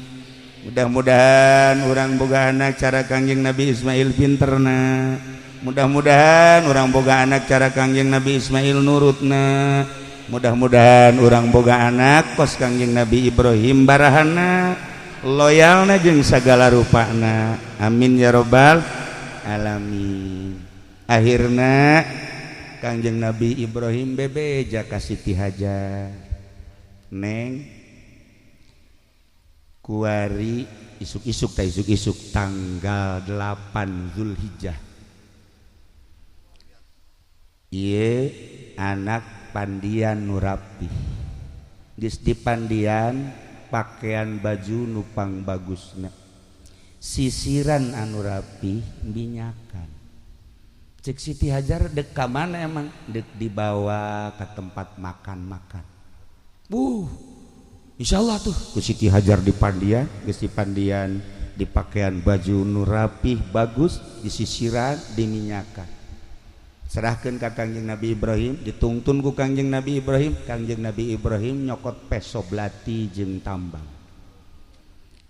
Mudah-mudahan orang boga anak cara Kangjeng Nabi Ismail pinterna. Mudah-mudahan orang boga anak cara Kangjeng Nabi Ismail nurutna. Mudah-mudahan orang boga anak kos Kangjeng Nabi Ibrahim, barahana, loyalna, jeung sagala rupana. Amin ya robbal alamin. Akhirna Kangjeng Nabi Ibrahim bebeja ka Siti Hajar, "Neng, kuari isuk-isuk ta, isuk-isuk tanggal 8 Zulhijjah, ieu anak pandian nu rapi, geus dipandian, pakaian baju nupang bagusna, sisiran anu rapi, minyakan." Cek Siti Hajar, "Dek ka mana emang?" "Dek dibawa ke tempat makan-makan." Insyaallah tuh ku Siti Hajar dipandian. Geus dipandian, dipakaian baju nu rapih bagus, disisiran, diminyakan, serahkan ke Kangjeng Nabi Ibrahim, ditungtun ku Kangjeng Nabi Ibrahim. Kangjeng Nabi Ibrahim nyokot peso belati jeung tambang.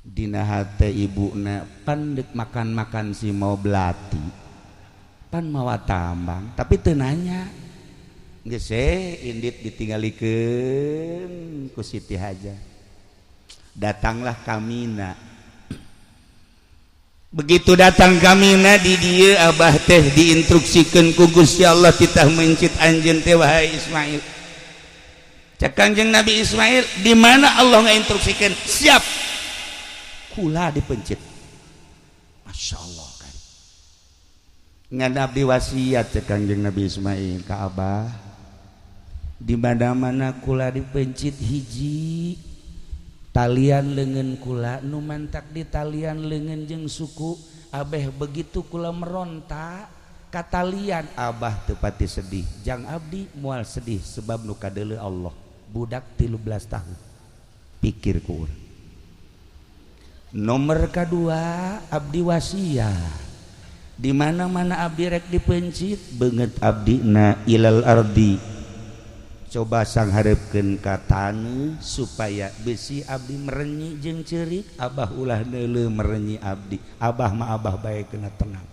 Dina hate ibuna, "Pan dek makan-makan si mau belati, pan mawa tambang?" Tapi teu nanya. Geus indit ditinggalikeun ku Siti Hajar. Datanglah ka Mina. Begitu datang ka Mina, di dieu abah teh diinstruksikan ku Gusti Allah, titah mencit anjeun teh, wahai Ismail. Cek Kangjeng Nabi Ismail, "Di mana Allah ngainstruksikan?" "Siap, kula dipencit." Masya Allah kan. "Ngan abdi wasiat," cek Kangjeng Nabi Ismail ka abah, "di mana-mana kula dipencit, hiji, talian lengan kula nu mantak di talian lengan jeung suku abeh, begitu kula meronta katalian, abah tepati sedih. Jang abdi mual sedih, sebab nu kadeuleu Allah." Budak 13 tahun pikir ku urang. "Nomor kedua, abdi wasiat, di mana-mana abdi rek dipencit, beungeut abdi na ilal ardi, coba sangharepkeun ka taneuh, supaya besi abdi merenyi jeung ceurik, abah ulah neuleuh merenyi abdi. Abah mah abah bae kena tenang."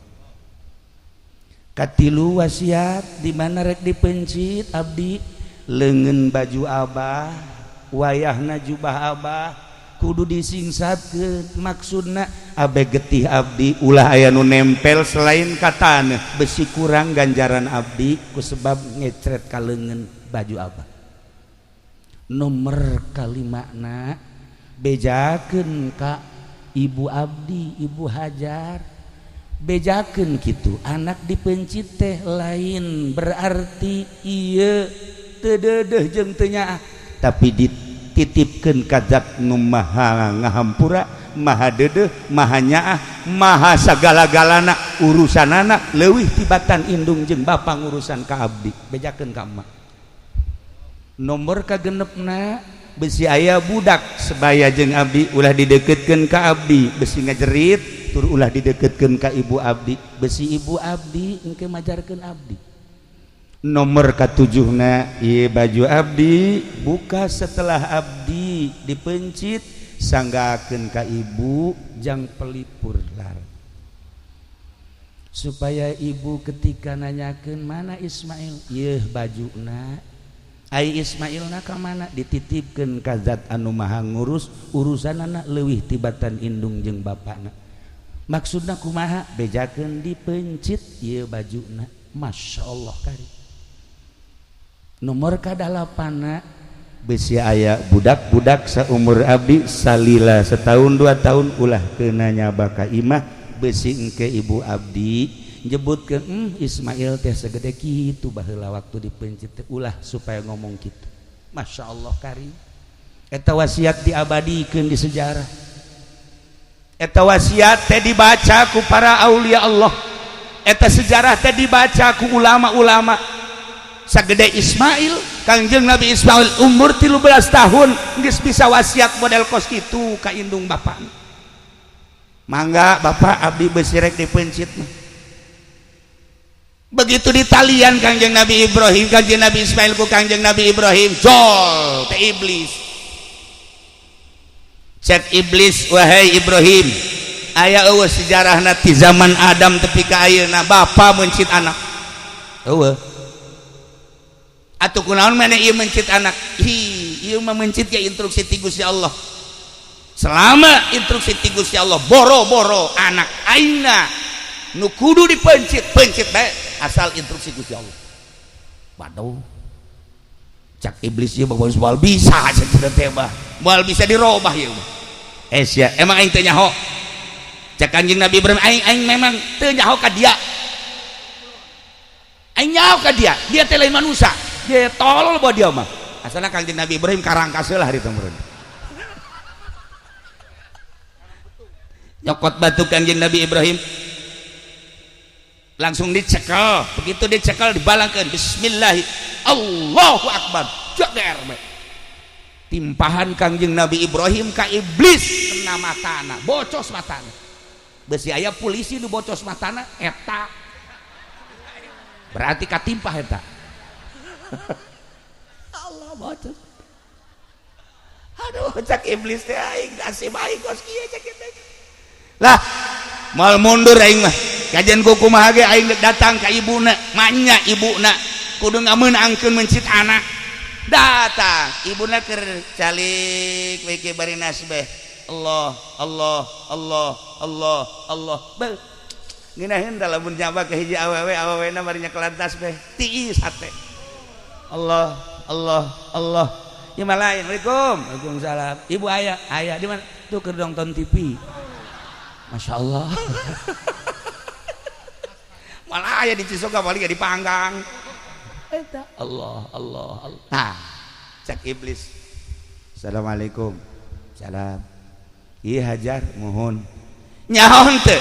Katilu wasiat, di mana rek dipencit abdi, leungeun baju abah, wayahna jubah abah kudu disingsatkeun. Maksudna, abe getih abdi ulah aya nu nempel selain ka taneuh, besi kurang ganjaran abdi ku sebab ngecret ka leungeun baju abah. Nomor kalimana, bejakeun ka ibu abdi, Ibu Hajar, bejakeun kitu, anak dipencit teh lain berarti ieu teu deudeuh jeung teu nyaah, tapi dititipkeun ka zat nu maha ngahampura, maha deudeuh, maha nyaah, maha sagala-galana. Urusanana leuwih tibatan indung jeung bapa ngurusan ka abdi. Bejakeun ka emak." Nomor kagenepna, besi aya budak sebaya jeung abdi, ulah dideketkeun ka abdi, besi ngajerit, tur ulah dideketkeun ka ibu abdi, besi ibu abdi engke majarkeun abdi. Nomor katujuhna, ieu baju abdi buka setelah abdi dipencit, sanggakeun ka ibu jang pelipur lar, supaya ibu ketika nanyakeun mana Ismail, ieu bajuna. Ai Ismail na ka mana? Dititipkeun ka zat anu maha ngurus urusanana leuwih tibatan indung jeung bapana. Maksudna kumaha? Bejakeun dipencit ieu bajuna. Masya Allah kari. Nomor kadalapana, besi aya budak-budak saumur abdi salila setahun 2 tahun, ulah kena nyaba ka imah, besi engke ibu abdi Nyebutkeun Ismail teh segede kitu baheula waktu dipencit teh, ulah supaya ngomong kitu. Masya Allah karim. Eta wasiat diabadikeun di sejarah. Eta wasiat teh dibaca ku para aulia Allah. Eta sejarah teh dibaca ku ulama-ulama. Sagede Ismail, Kangjeng Nabi Ismail umur 13 tahun geus bisa wasiat model kos kitu ka indung bapak. Mangga bapak, abdi besi rek dipencit mah. Begitu ditalian Kangjeng Nabi Ibrahim, Kangjeng Nabi Ismail ku Kangjeng Nabi Ibrahim, jol teh iblis. Cek iblis, wahai Ibrahim, aya eueuh sejarahna ti zaman Adam tepi ka ayeuna bapa mencit anak? Eueuh. Atuh kunaon maneh ieu mencit anak? Hi, ieu mah mencit ya instruksi ti Gusti Allah. Selama instruksi ti Gusti Allah, boro-boro anak aingna nu kudu dipencit, pencit bae asal instruksi Gusti Allah. Waduh, cak iblis, ieu mah moal bisa cenah teh mah, moal bisa dirobah ieu mah. Eh sia, emang aing teu nyaho? Cak Kanjeng Nabi Ibrahim, aing aing memang teu nyaho ka dia. Aing nyaho ka dia, dia teh lain manusia, dia tolol bawa dia mah. Asalna Kanjeng Nabi Ibrahim karangkas lah hari meureun. Nyokot batu Kanjeng Nabi Ibrahim langsung dicekel, begitu dicekel dibalangkan, bismillah, Allahu akbar, jager timpahan Kangjeng Nabi Ibrahim ka iblis, kena matana, bocos matana. Besi aya polisi nu bocos matana eta berarti katimpah eta. Allah, bocos. Aduh, cak iblis teh, aing kasih baik kos kieu. Cak teh lah, moal mundur aing mah. Kajian kuku mah ge aing datang ka ibuna, manya ibuna kudu ngamenangkeun mencit anak. Datang ibuna keur calik we ke bari nasbeh, Allah Allah Allah Allah Allah. Beuh, ngeunaheun da lamun nyaba ka hiji awewe, awewena bari nyekelan tasbeh tiis hate. Allah Allah Allah. Ieu mah lain. Assalamualaikum. Waalaikumsalam. Ibu aya? Aya. Di mana tuh? Keur nonton TV. Masya Allah. Malah aya di Cisoka, paling dipanggang. Eta Allah Allah Allah. Nah, cek iblis, assalamualaikum. Salam. Iya, hajar mohon nyaho teu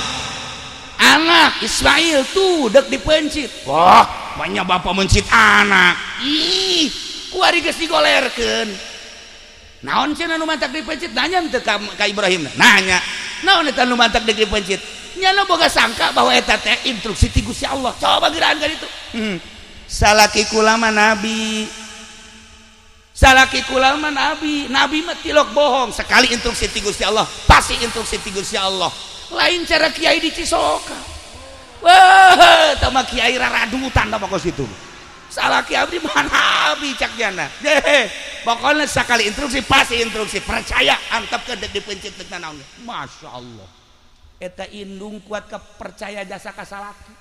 anak Ismail tuh dek dipencit? Wah, banyak bapak mencit anak. Ih, kuari geus digolerkeun. Naon cenah nu mantak dipencit? Nanya teu ka Ibrahim? Nanya naon eta nu mantak dek dipencit? Nyana boga sangka bahwa eta teh instruksi ti Gusti Allah. Coba geraan kan itu. Salaki kula mah nabi, salaki kula mah nabi, nabi mah tilok bohong. Sekali instruksi ti Gusti Allah, pasti instruksi ti Gusti Allah. Lain cara kiai di Cisoka. Wah, tama kiai raradutan tama kos itu. Salaki abdi mah nabi, cak jana. Deh, pokoknya sekali instruksi pasti instruksi, percaya, antep ke dek dipencit dek naon. Masya Allah, eta indung kuat kepercaya jasa ka salaki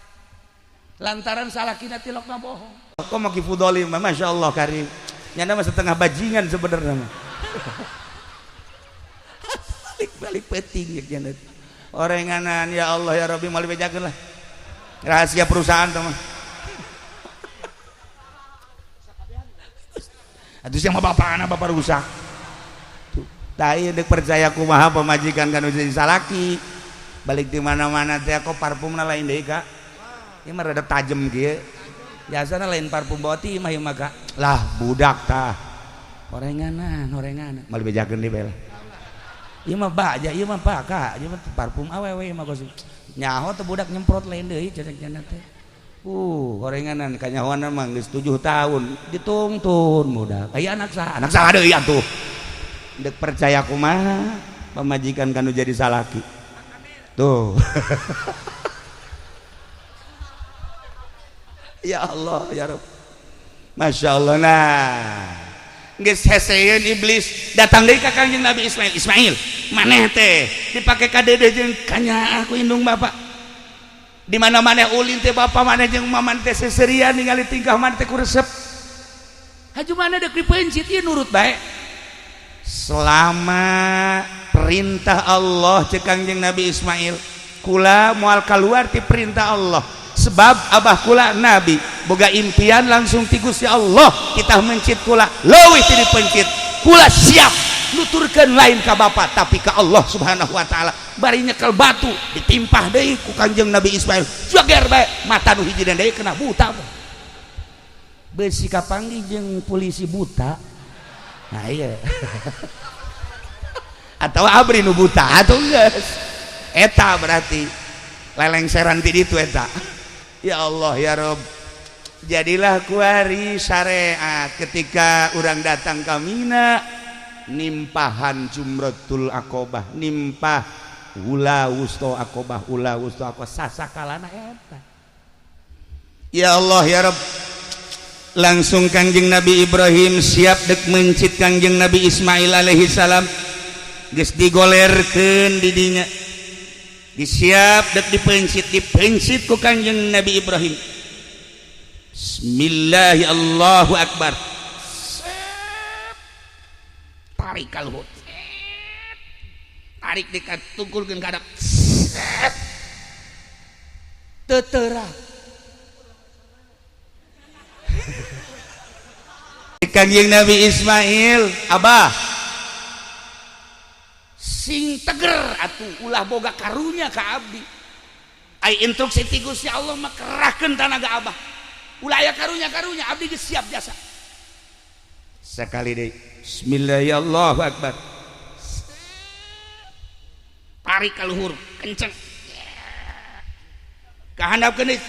lantaran salakina tilokna bohong. Kok mau kifudoli mah, masya Allah karim. Nyana mah setengah bajingan sebenarnya mah. Balik-balik peting ya nyana. Orenganan, ya Allah ya Rabbi, mal bejakeun lah. Rahasia perusahaan tuh mah. Atuh sia mah bapana bapak rusak. Tuh, tah ieu deuk percaya kumaha pamajikan kan jadi salaki. Balik di mana-mana teh kok parfumna lain deui ka. Ieu mah rada tajem kieu. Biasana lain parfum boti mah ieu mah ka. Lah budak tah. Orenganan, orenganan. Mal bejakeun deui bae lah. Ieu mah baja, ieu mah paka, ieu mah parfum awewe ieu mah kos. Nyaho teh budak nyemprot lain deui cecek jana teh. Orenganan kanyahoana mah geus 7 tahun ditungtun budak. Aya anak saha? Anak saha deui atuh. Deuk percaya kumaha pamajikan kanu jadi salaki. Tuh. Ya Allah ya Rabb. Masya Allah. Nah, geus heseun iblis datang deui ka Kangjeng Nabi Ismail. Ismail, maneh teh dipake ka deudeuh jeung kanyaah ku indung bapak. Di mana maneh ulin teh bapak maneh jeung maman teh seserian, ningali tingkah maneh teh ku resep. Haju maneh deuk dipencit ieu nurut bae. Selama perintah Allah, cek Kangjeng Nabi Ismail, kula moal keluar ti perintah Allah. Sebab abah kula nabi, boga impian langsung ti Gusti Allah. Kita mencit kula leuwih ti dipencit. Kula siap nuturkeun lain ka bapak, tapi ka Allah Subhanahu wa taala. Bari nyekel batu ditimpah deui ku Kanjeng Nabi Ismail, jager bae, mata nu hiji deui kena, buta. Besi kapanggih jeung polisi buta. Nah, iya, atau abri nu buta atau geus eta berarti lelengseran ti ditu eta. Ya Allah, ya Rob, jadilah kuari syariat ketika orang datang ka Mina, nimpahan Jumratul Aqobah, nimpah ula wusto Aqobah, ula wusto Aqobah, sasakalana eta. Ya Allah, ya Rob, langsung Kangjeng Nabi Ibrahim siap dek mencit Kangjeng Nabi Ismail alaihi salam. Geus digolerkeun di dinya, disiap dek dipencit, dipencit ku Kangjeng Nabi Ibrahim. Bismillahi, Allahu Akbar. Tarik kaluhur, tarik dikatungkulkeun ka hadap, tetera. Kangjeng Nabi Ismail, "Abah, sing teger atuh, ulah boga karunya ka abdi. Ai instruksi ti Gusti Allah mah kerahkeun tanaga abah, ulah aya karunya karunya, abdi geus siap jasa." Sekali deui, bismillahirrahmanirrahim, akbar, tarik ka luhur kenceng, kahandapkeun deui,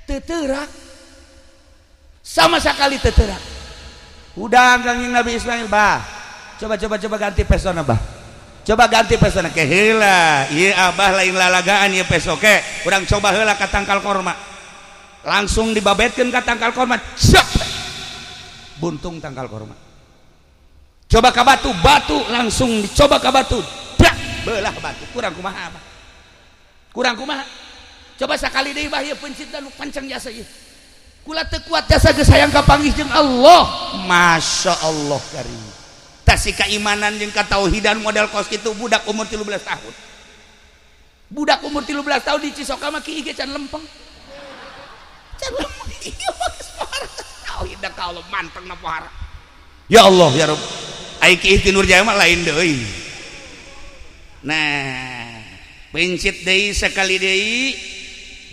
teu sama sekali, teterak. Udah, Kangjeng Nabi Ismail, "Bah, coba, coba, coba ganti pesona, bah, coba ganti pesona ke heula. Ieu abah lain lalagaan ieu peso. Ke urang coba heula ka tangkal korma." Langsung dibabetkeun ka tangkal korma, cek, buntung tangkal korma. Coba ka batu, batu langsung dicoba ka batu, dak, belah batu. Kurang kumaha, abah? Kurang kumaha? Coba sekali deui, bah, ieu pencit nu pancang jasa ieu. Kula teu kuat jasa, geus hayang kapanggih jeung Allah." Masya Allah karim, tas keimanan jeung katauhidan model kos kitu. Budak umur 13 tahun, budak umur 13 tahun di Cisoka mah kieu can lempeng, can lempeng. Ieu mah geus tauhid ka Allah, manteng na pohara. Ya Allah, ya Rabb, ai ki Ihti Nurjaya mah lain deui. Nah, pencit deui sekali deui.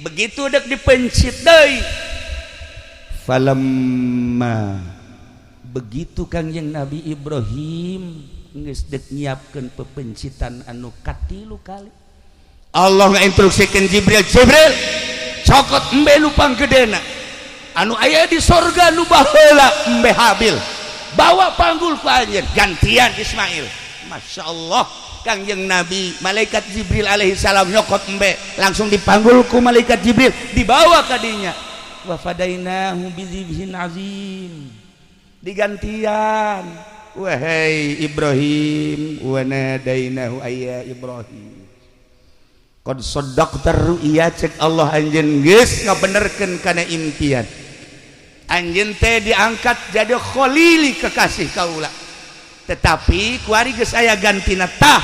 Begitu dek dipencit deui, falamma, begitu Kangjeng Nabi Ibrahim geus dek nyiapkeun pepencitan anu katilu kali, Allah ngainstruksikeun Jibril, "Jibril, cokot embe nu panggedena anu aya di sorga, nu baheula embe Habil, bawa panggul ku anjeun, gantian Ismail." Masya Allah, Kangjeng Nabi, malaikat Jibril alaihi salam nyokot embe, langsung dipanggul ku malaikat Jibril, dibawa ka dinya. Wa fadainahu bidzibhin azim, digantian. Wahai Ibrahim, wa nadainahu ayya Ibrahim qad saddaqta ru'ya. Cek Allah, anjeun geus ngabenerkeun kana impian anjeun teh, diangkat jadi khalili, kekasih kaula. Tetapi kuari geus aya gantina, tah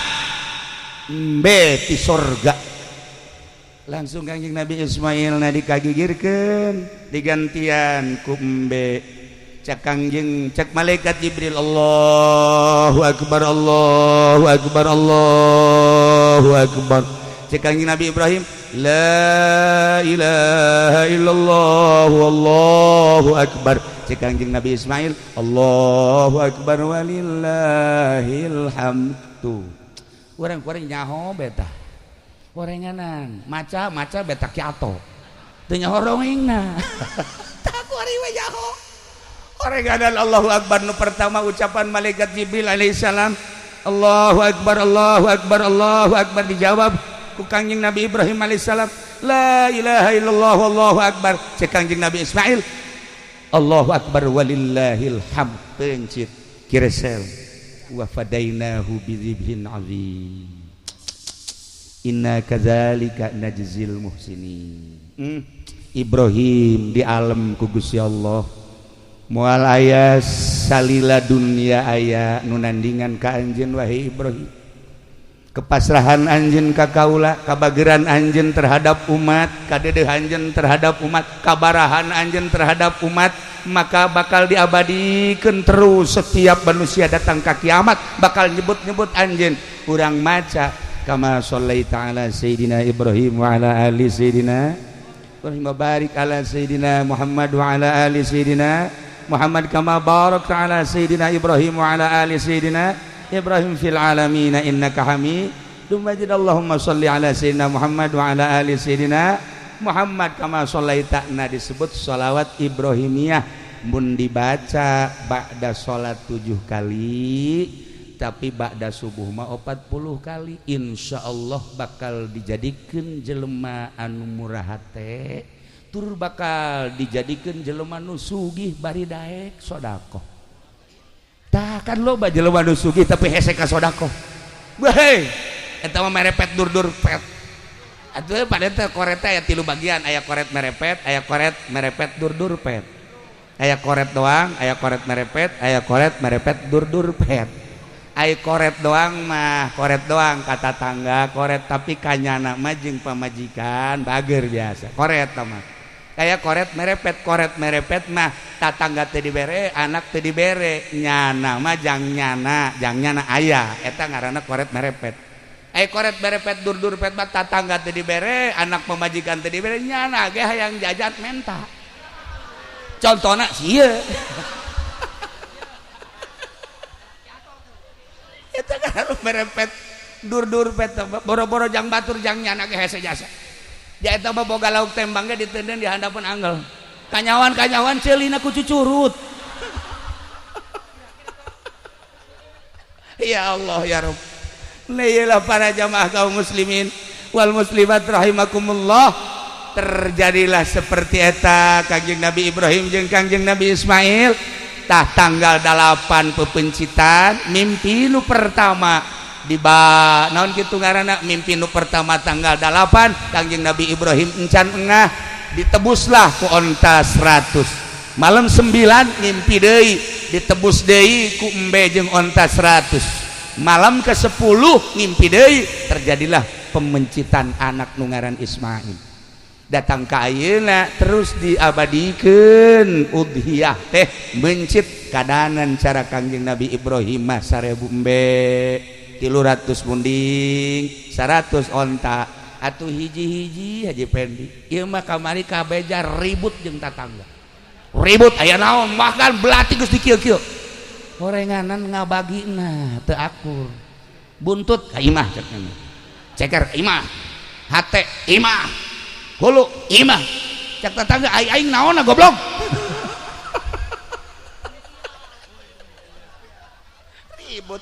embe ti sorga. Langsung Kangjeng Nabi Ismail na dikagigirkeun, digantian ku embe. Cek Kangjeng, cek malaikat Jibril, Allahu akbar, Allahu akbar, Allahu akbar. Cek Kangjeng Nabi Ibrahim, la ilaha illallah, Allahu akbar. Cek Kangjeng Nabi Ismail, Allahu akbar walillahil hamdu. Urang-urang nyaho beta orenganan, maca maca beta kiato teu nyaho rongengna. Tak kuari we nyaho orenganan. Allahu akbar nu pertama, ucapan malaikat Jibril alaihissalam, Allahu akbar, Allahu akbar, Allahu akbar, dijawab ku Kangjeng Nabi Ibrahim alaihissalam, la ilaha illallah, Allahu akbar. Cek Kangjeng Nabi Ismail, Allahu akbar walillahil hamd. Pencit kiresel, wa fadainahu bidzibhin azim, inna kadzalika najzil muhsinin. Ibrahim di alam ku Gusti Allah, moal aya salila dunia aya nu nandingan ka anjeun, wahai Ibrahim. Kepasrahan anjeun ka kaula, kabageran anjeun terhadap umat, kadedeh anjeun terhadap umat, kabarahan anjeun terhadap umat, maka bakal diabadikeun terus setiap manusia datang ka kiamat bakal nyebut-nyebut anjeun. Urang maca kama shallaita ala sayidina Ibrahim wa ala ali sayidina Ibrahim wa barik ala sayidina Muhammad wa ala ali sayidina Muhammad kama barakta ala sayidina Ibrahim wa ala ali sayidina Ibrahim fil alamin innaka Hamidum Majid. Allahumma shalli ala sayyidina Muhammad wa ala ali sayyidina Muhammad kama shallaita. Nah, disebut sholawat Ibrahimiyah mun dibaca ba'da sholat 7 kali, tapi ba'da subuh mah 40 kali, insyaallah bakal dijadikeun jelema anu murah hate, tur bakal dijadikeun jelema nu sugih bari daek sedekah. Tah kan loba jelema nu sugih tapi hese ka sedekah. Weh, eta mah merepet dur-dur pet. Atuh pada teh koret teh aya 3 bagian, aya koret merepet, aya koret merepet dur-dur pet. Aya koret doang, aya koret merepet, aya koret merepet dur-dur pet. Aya koret doang mah, koret doang kata tangga koret, tapi kanyana mah jeung pamajikan bager biasa. Koret mah. Kayak koret merepet mah tatangga teu dibere, anak teu dibere, nyana mah jang nyana aya, eta ngaranna koret merepet. Aya koret merepet dur-dur pet mah tatangga teu dibere, anak pamajikan teu dibere, nyana ge hayang jajan menta. Contona sieun. Eta ngaranna merepet dur-dur pet boro-boro jang batur jang nyana ge hese jasa. Ja eta mah boga lauk tembang ge ditenden di handapeun anggel. Kanyawan-kanyawan ceulina ku cucurut. Ya Allah ya Rabb. Nailah para jamaah kaum muslimin wal muslimat rahimakumullah. Terjadilah seperti eta Kangjeng Nabi Ibrahim jeung Kangjeng Nabi Ismail. Tah tanggal 8 pepencitan mimpi nu pertama diba naon kitu ngaranna mimpi nu pertama tanggal 8 Kangjeng Nabi Ibrahim encan engah ditebuslah ku onta 100. Malam 9 ngimpi deui ditebus deui ku embe jeung onta 100. Malam ke-10 ngimpi deui terjadilah pemencitan anak nu ngaran Ismail. Datang ka ayeuna terus diabadikeun udhiyah teh mencit kadanan cara Kangjeng Nabi Ibrahim mah 1000 embe 300 munding 100 onta atuh hiji-hiji Haji Pendi ieu mah kamari kabeja ribut jeung tatangga ribut aya naon bahkan belati geus dikieu-kieu horenganan ngabagina teu akur buntut ka imah cek ceker imah hate imah hulu imah cek tetangga aing naonna goblok. Ribut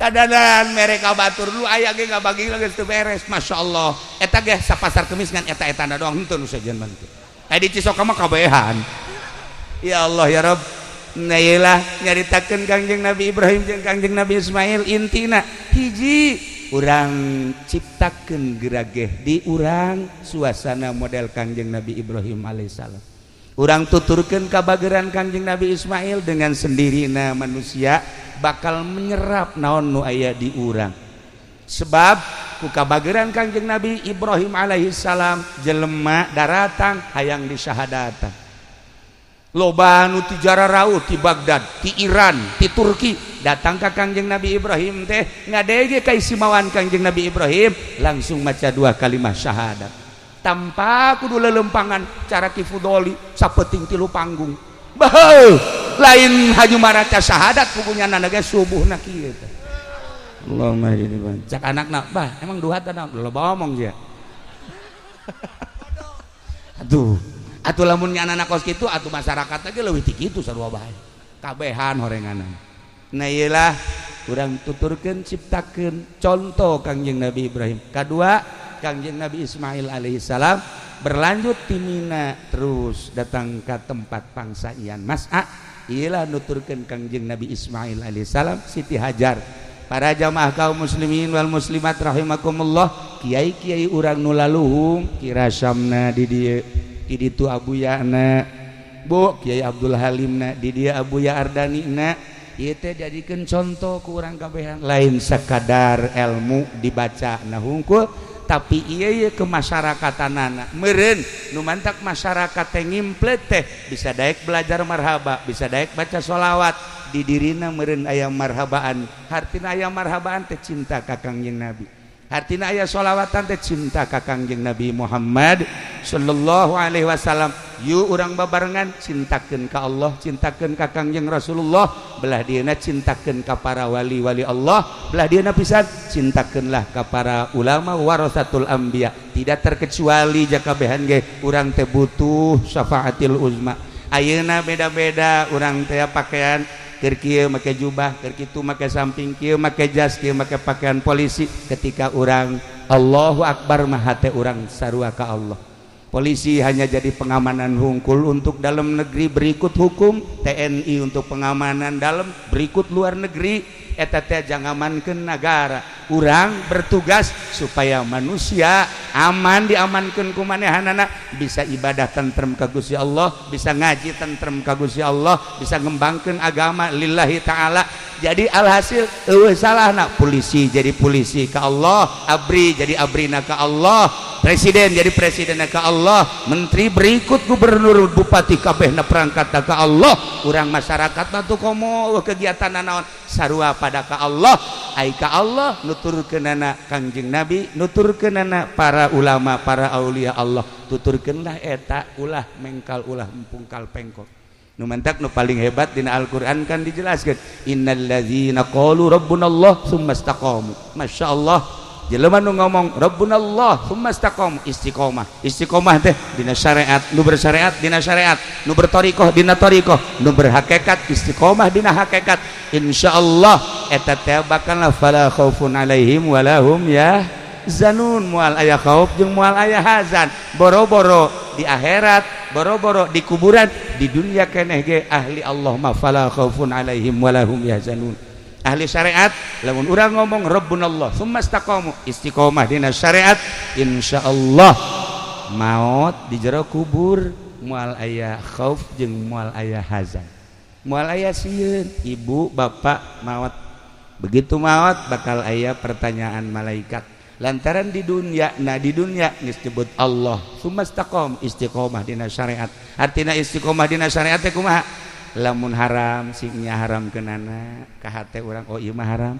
kadanan mereka batur dulu aya ge ngabagi geus teu beres. Masya Allah eta ge sapasar kemis ngan eta-etana doang henteu nu sejen mah teu. Aya di Cisoka mah kabehan. Ya Allah ya Rabb. Nah ieu nyaritakeun Kangjeng Nabi Ibrahim jeung Kangjeng Nabi Ismail intina hiji urang ciptakeun gerageh di urang suasana model Kangjeng Nabi Ibrahim alaihissalam. Urang tuturkeun kabageran Kangjeng Nabi Ismail dengan sendirina manusia bakal menyerap naon nu aya di urang. Sebab ku kabageran Kangjeng Nabi Ibrahim alaihissalam jelema daratang hayang disyahadatan. Loba nu ti jararau ti Baghdad, ti Iran, ti Turki datang ka Kangjeng Nabi Ibrahim teh ngadege kaistimewaan Kangjeng Nabi Ibrahim langsung maca 2 kalimat syahadat. Tanpa kudu lelempangan cara Ki Fudoli sapeting 3 panggung. Baheuh, lain haju maraca syahadat pugunya nana ge subuhna kieu teh. Allahumma hdini. Cak anakna, "Bah, emang duha teh naon?" Loba omong sia. Aduh, atuh lamun nya anak kos kitu atuh masyarakat ge leuwih ti kitu sarua bae. Kabehan horenganan. Nah ieu lah urang tuturkeun ciptakeun contoh Kangjeng Nabi Ibrahim. Kadua Kangjeng Nabi Ismail alaihissalam berlanjut ti Mina terus datang ke tempat pangsaian Mas'a. Ieu nuturkeun Kangjeng Nabi Ismail alaihissalam Siti Hajar. Para jamaah kaum muslimin wal muslimat rahimakumullah, kiai-kiai urang nu laluhung kirasamna di dieu di ditu Abuyana, Bu Kiai Abdul Halimna di dieu Abuya Ardanina, Ieu teh jadikeun contoh ku urang kabehan, lain sekadar ilmu dibaca nah hungkul, tapi iya iya kemasyarakatan meren nu mantak masyarakat teh ngimplet teh bisa daek belajar marhaba, bisa daek baca sholawat di dirina meren aya marhabaan. Hartina aya marhabaan teh cinta ka Kangjeng Nabi, hartina aya sholawatan teh cinta ka Kangjeng Nabi Muhammad sallallahu alaihi wasallam. Yuk urang babarengan cintakeun ka Allah, cintakeun ka Kangjeng Rasulullah, belah dieuna cintakeun ka para wali-wali Allah, belah dieuna pisan cintakeunlah ka para ulama warasatul anbiya. Tidak terkecuali jakabehan ge urang teh butuh syafaatil uzma. Ayeuna beda-beda urang teh pakaian, keur kieu make jubah, keur kitu make samping, kieu make jas, kieu make pakaian polisi. Ketika urang Allahu Akbar mah hate urang sarua ka Allah. Polisi hanya jadi pengamanan hungkul untuk dalam negeri berikut hukum, TNI untuk pengamanan dalam berikut luar negeri. Eta teh jangamankeun negara. Urang bertugas supaya manusia aman, diamankeun ku manehanana, bisa ibadah tentrem ka Gusti Allah, bisa ngaji tentrem ka Gusti Allah, bisa ngembangkeun agama lillahi ta'ala. Jadi alhasil eueuh salahna polisi jadi polisi ka Allah, ABRI jadi abrina ka Allah, presiden jadi presiden ka Allah, menteri berikut gubernur bupati kabehna perangkat ka Allah. Urang masyarakat mah tuh komo kegiatan naon sarua pada ka Allah. Ai ka Allah nuturkeunana Kangjeng Nabi, nuturkeunana para ulama, para aulia Allah, tuturkeunlah eta, ulah mengkal, ulah pungkal pengkok. Nu mantak nu paling hebat dina Al-Qur'an kan dijelaskeun, innalladzina qalu rabbunallah tsumma istaqamu. Masyaallah, jelema nu ngomong rabbunallah tsumma istaqamu, istiqomah. Istiqomah teh dina syariat, nu bersyariat dina syariat, nu berthoriqoh dina thoriqoh, nu berhakikat istiqomah dina hakikat. Insyaallah eta teh bakal fala khaufun alaihim walahum yahzanun, moal aya khauf jeung moal aya hazan. Boro-boro di akhirat, boro-boro di kuburan, di dunia keneh ge ahli Allah mah fala khaufun alaihim walahum yahzanun. Ahli syariat, lamun urang ngomong rabbunallah tsumma istaqamu, istiqomah dina syariat, insyaallah maut di jero kubur moal aya khauf jeung moal aya hazan, moal aya sieun. Ibu bapak maut, begitu maut bakal aya pertanyaan malaikat lantaran di dunia, nah di dunia geus disebut Allah tsumma istaqam, istiqomah dina syariat. Artina istiqomah dina syariat teh kumaha? Lamun haram singnya haram kenana ka hate urang, oh ieu mah haram.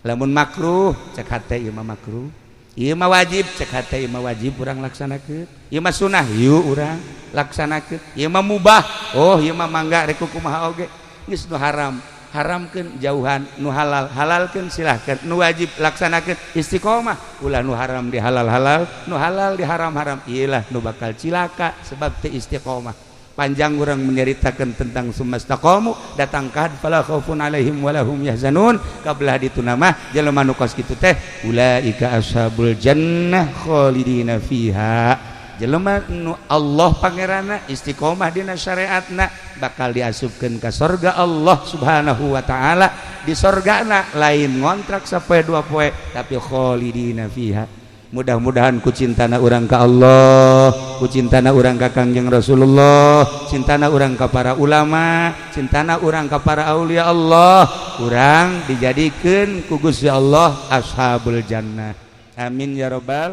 Lamun makruh cek hate, ieu mah makruh. Ieu mah wajib cek hate, ieu mah wajib, urang laksanakeun. Ieu mah sunah, yuk urang laksanakeun. Ieu mah mubah, oh ieu mah mangga rek kumaha oge. Geus nu haram haramkeun, jauhan, nu halal halalkeun, silahkan, nu wajib laksanakeun. Istiqomah, ulah nu haram di halal halal, nu halal di haram haram. Iyalah nu bakal cilaka sebab teu istiqomah. Panjang orang menyeritakan tentang sumastaqamu datang ka fala khaufun alaihim walahum yahzanun. Kabelah ditu nama jelema nu kos kitu teh ulaika ashabul jannah khalidina fiha. Jelema nu Allah pangeranna, istiqomah dina syariatna, bakal diasupkeun ka sorga Allah Subhanahu wa taala. Di sorgana lain ngontrak sapoe dua poe, tapi khalidina fiha. Mudah-mudahan ku cintana urang ka Allah, ku cintana urang ka Kangjeng Rasulullah, cintana urang ka para ulama, cintana urang ka para aulia Allah, urang dijadikeun ku Gusti Allah ashabul jannah. Amin ya robbal.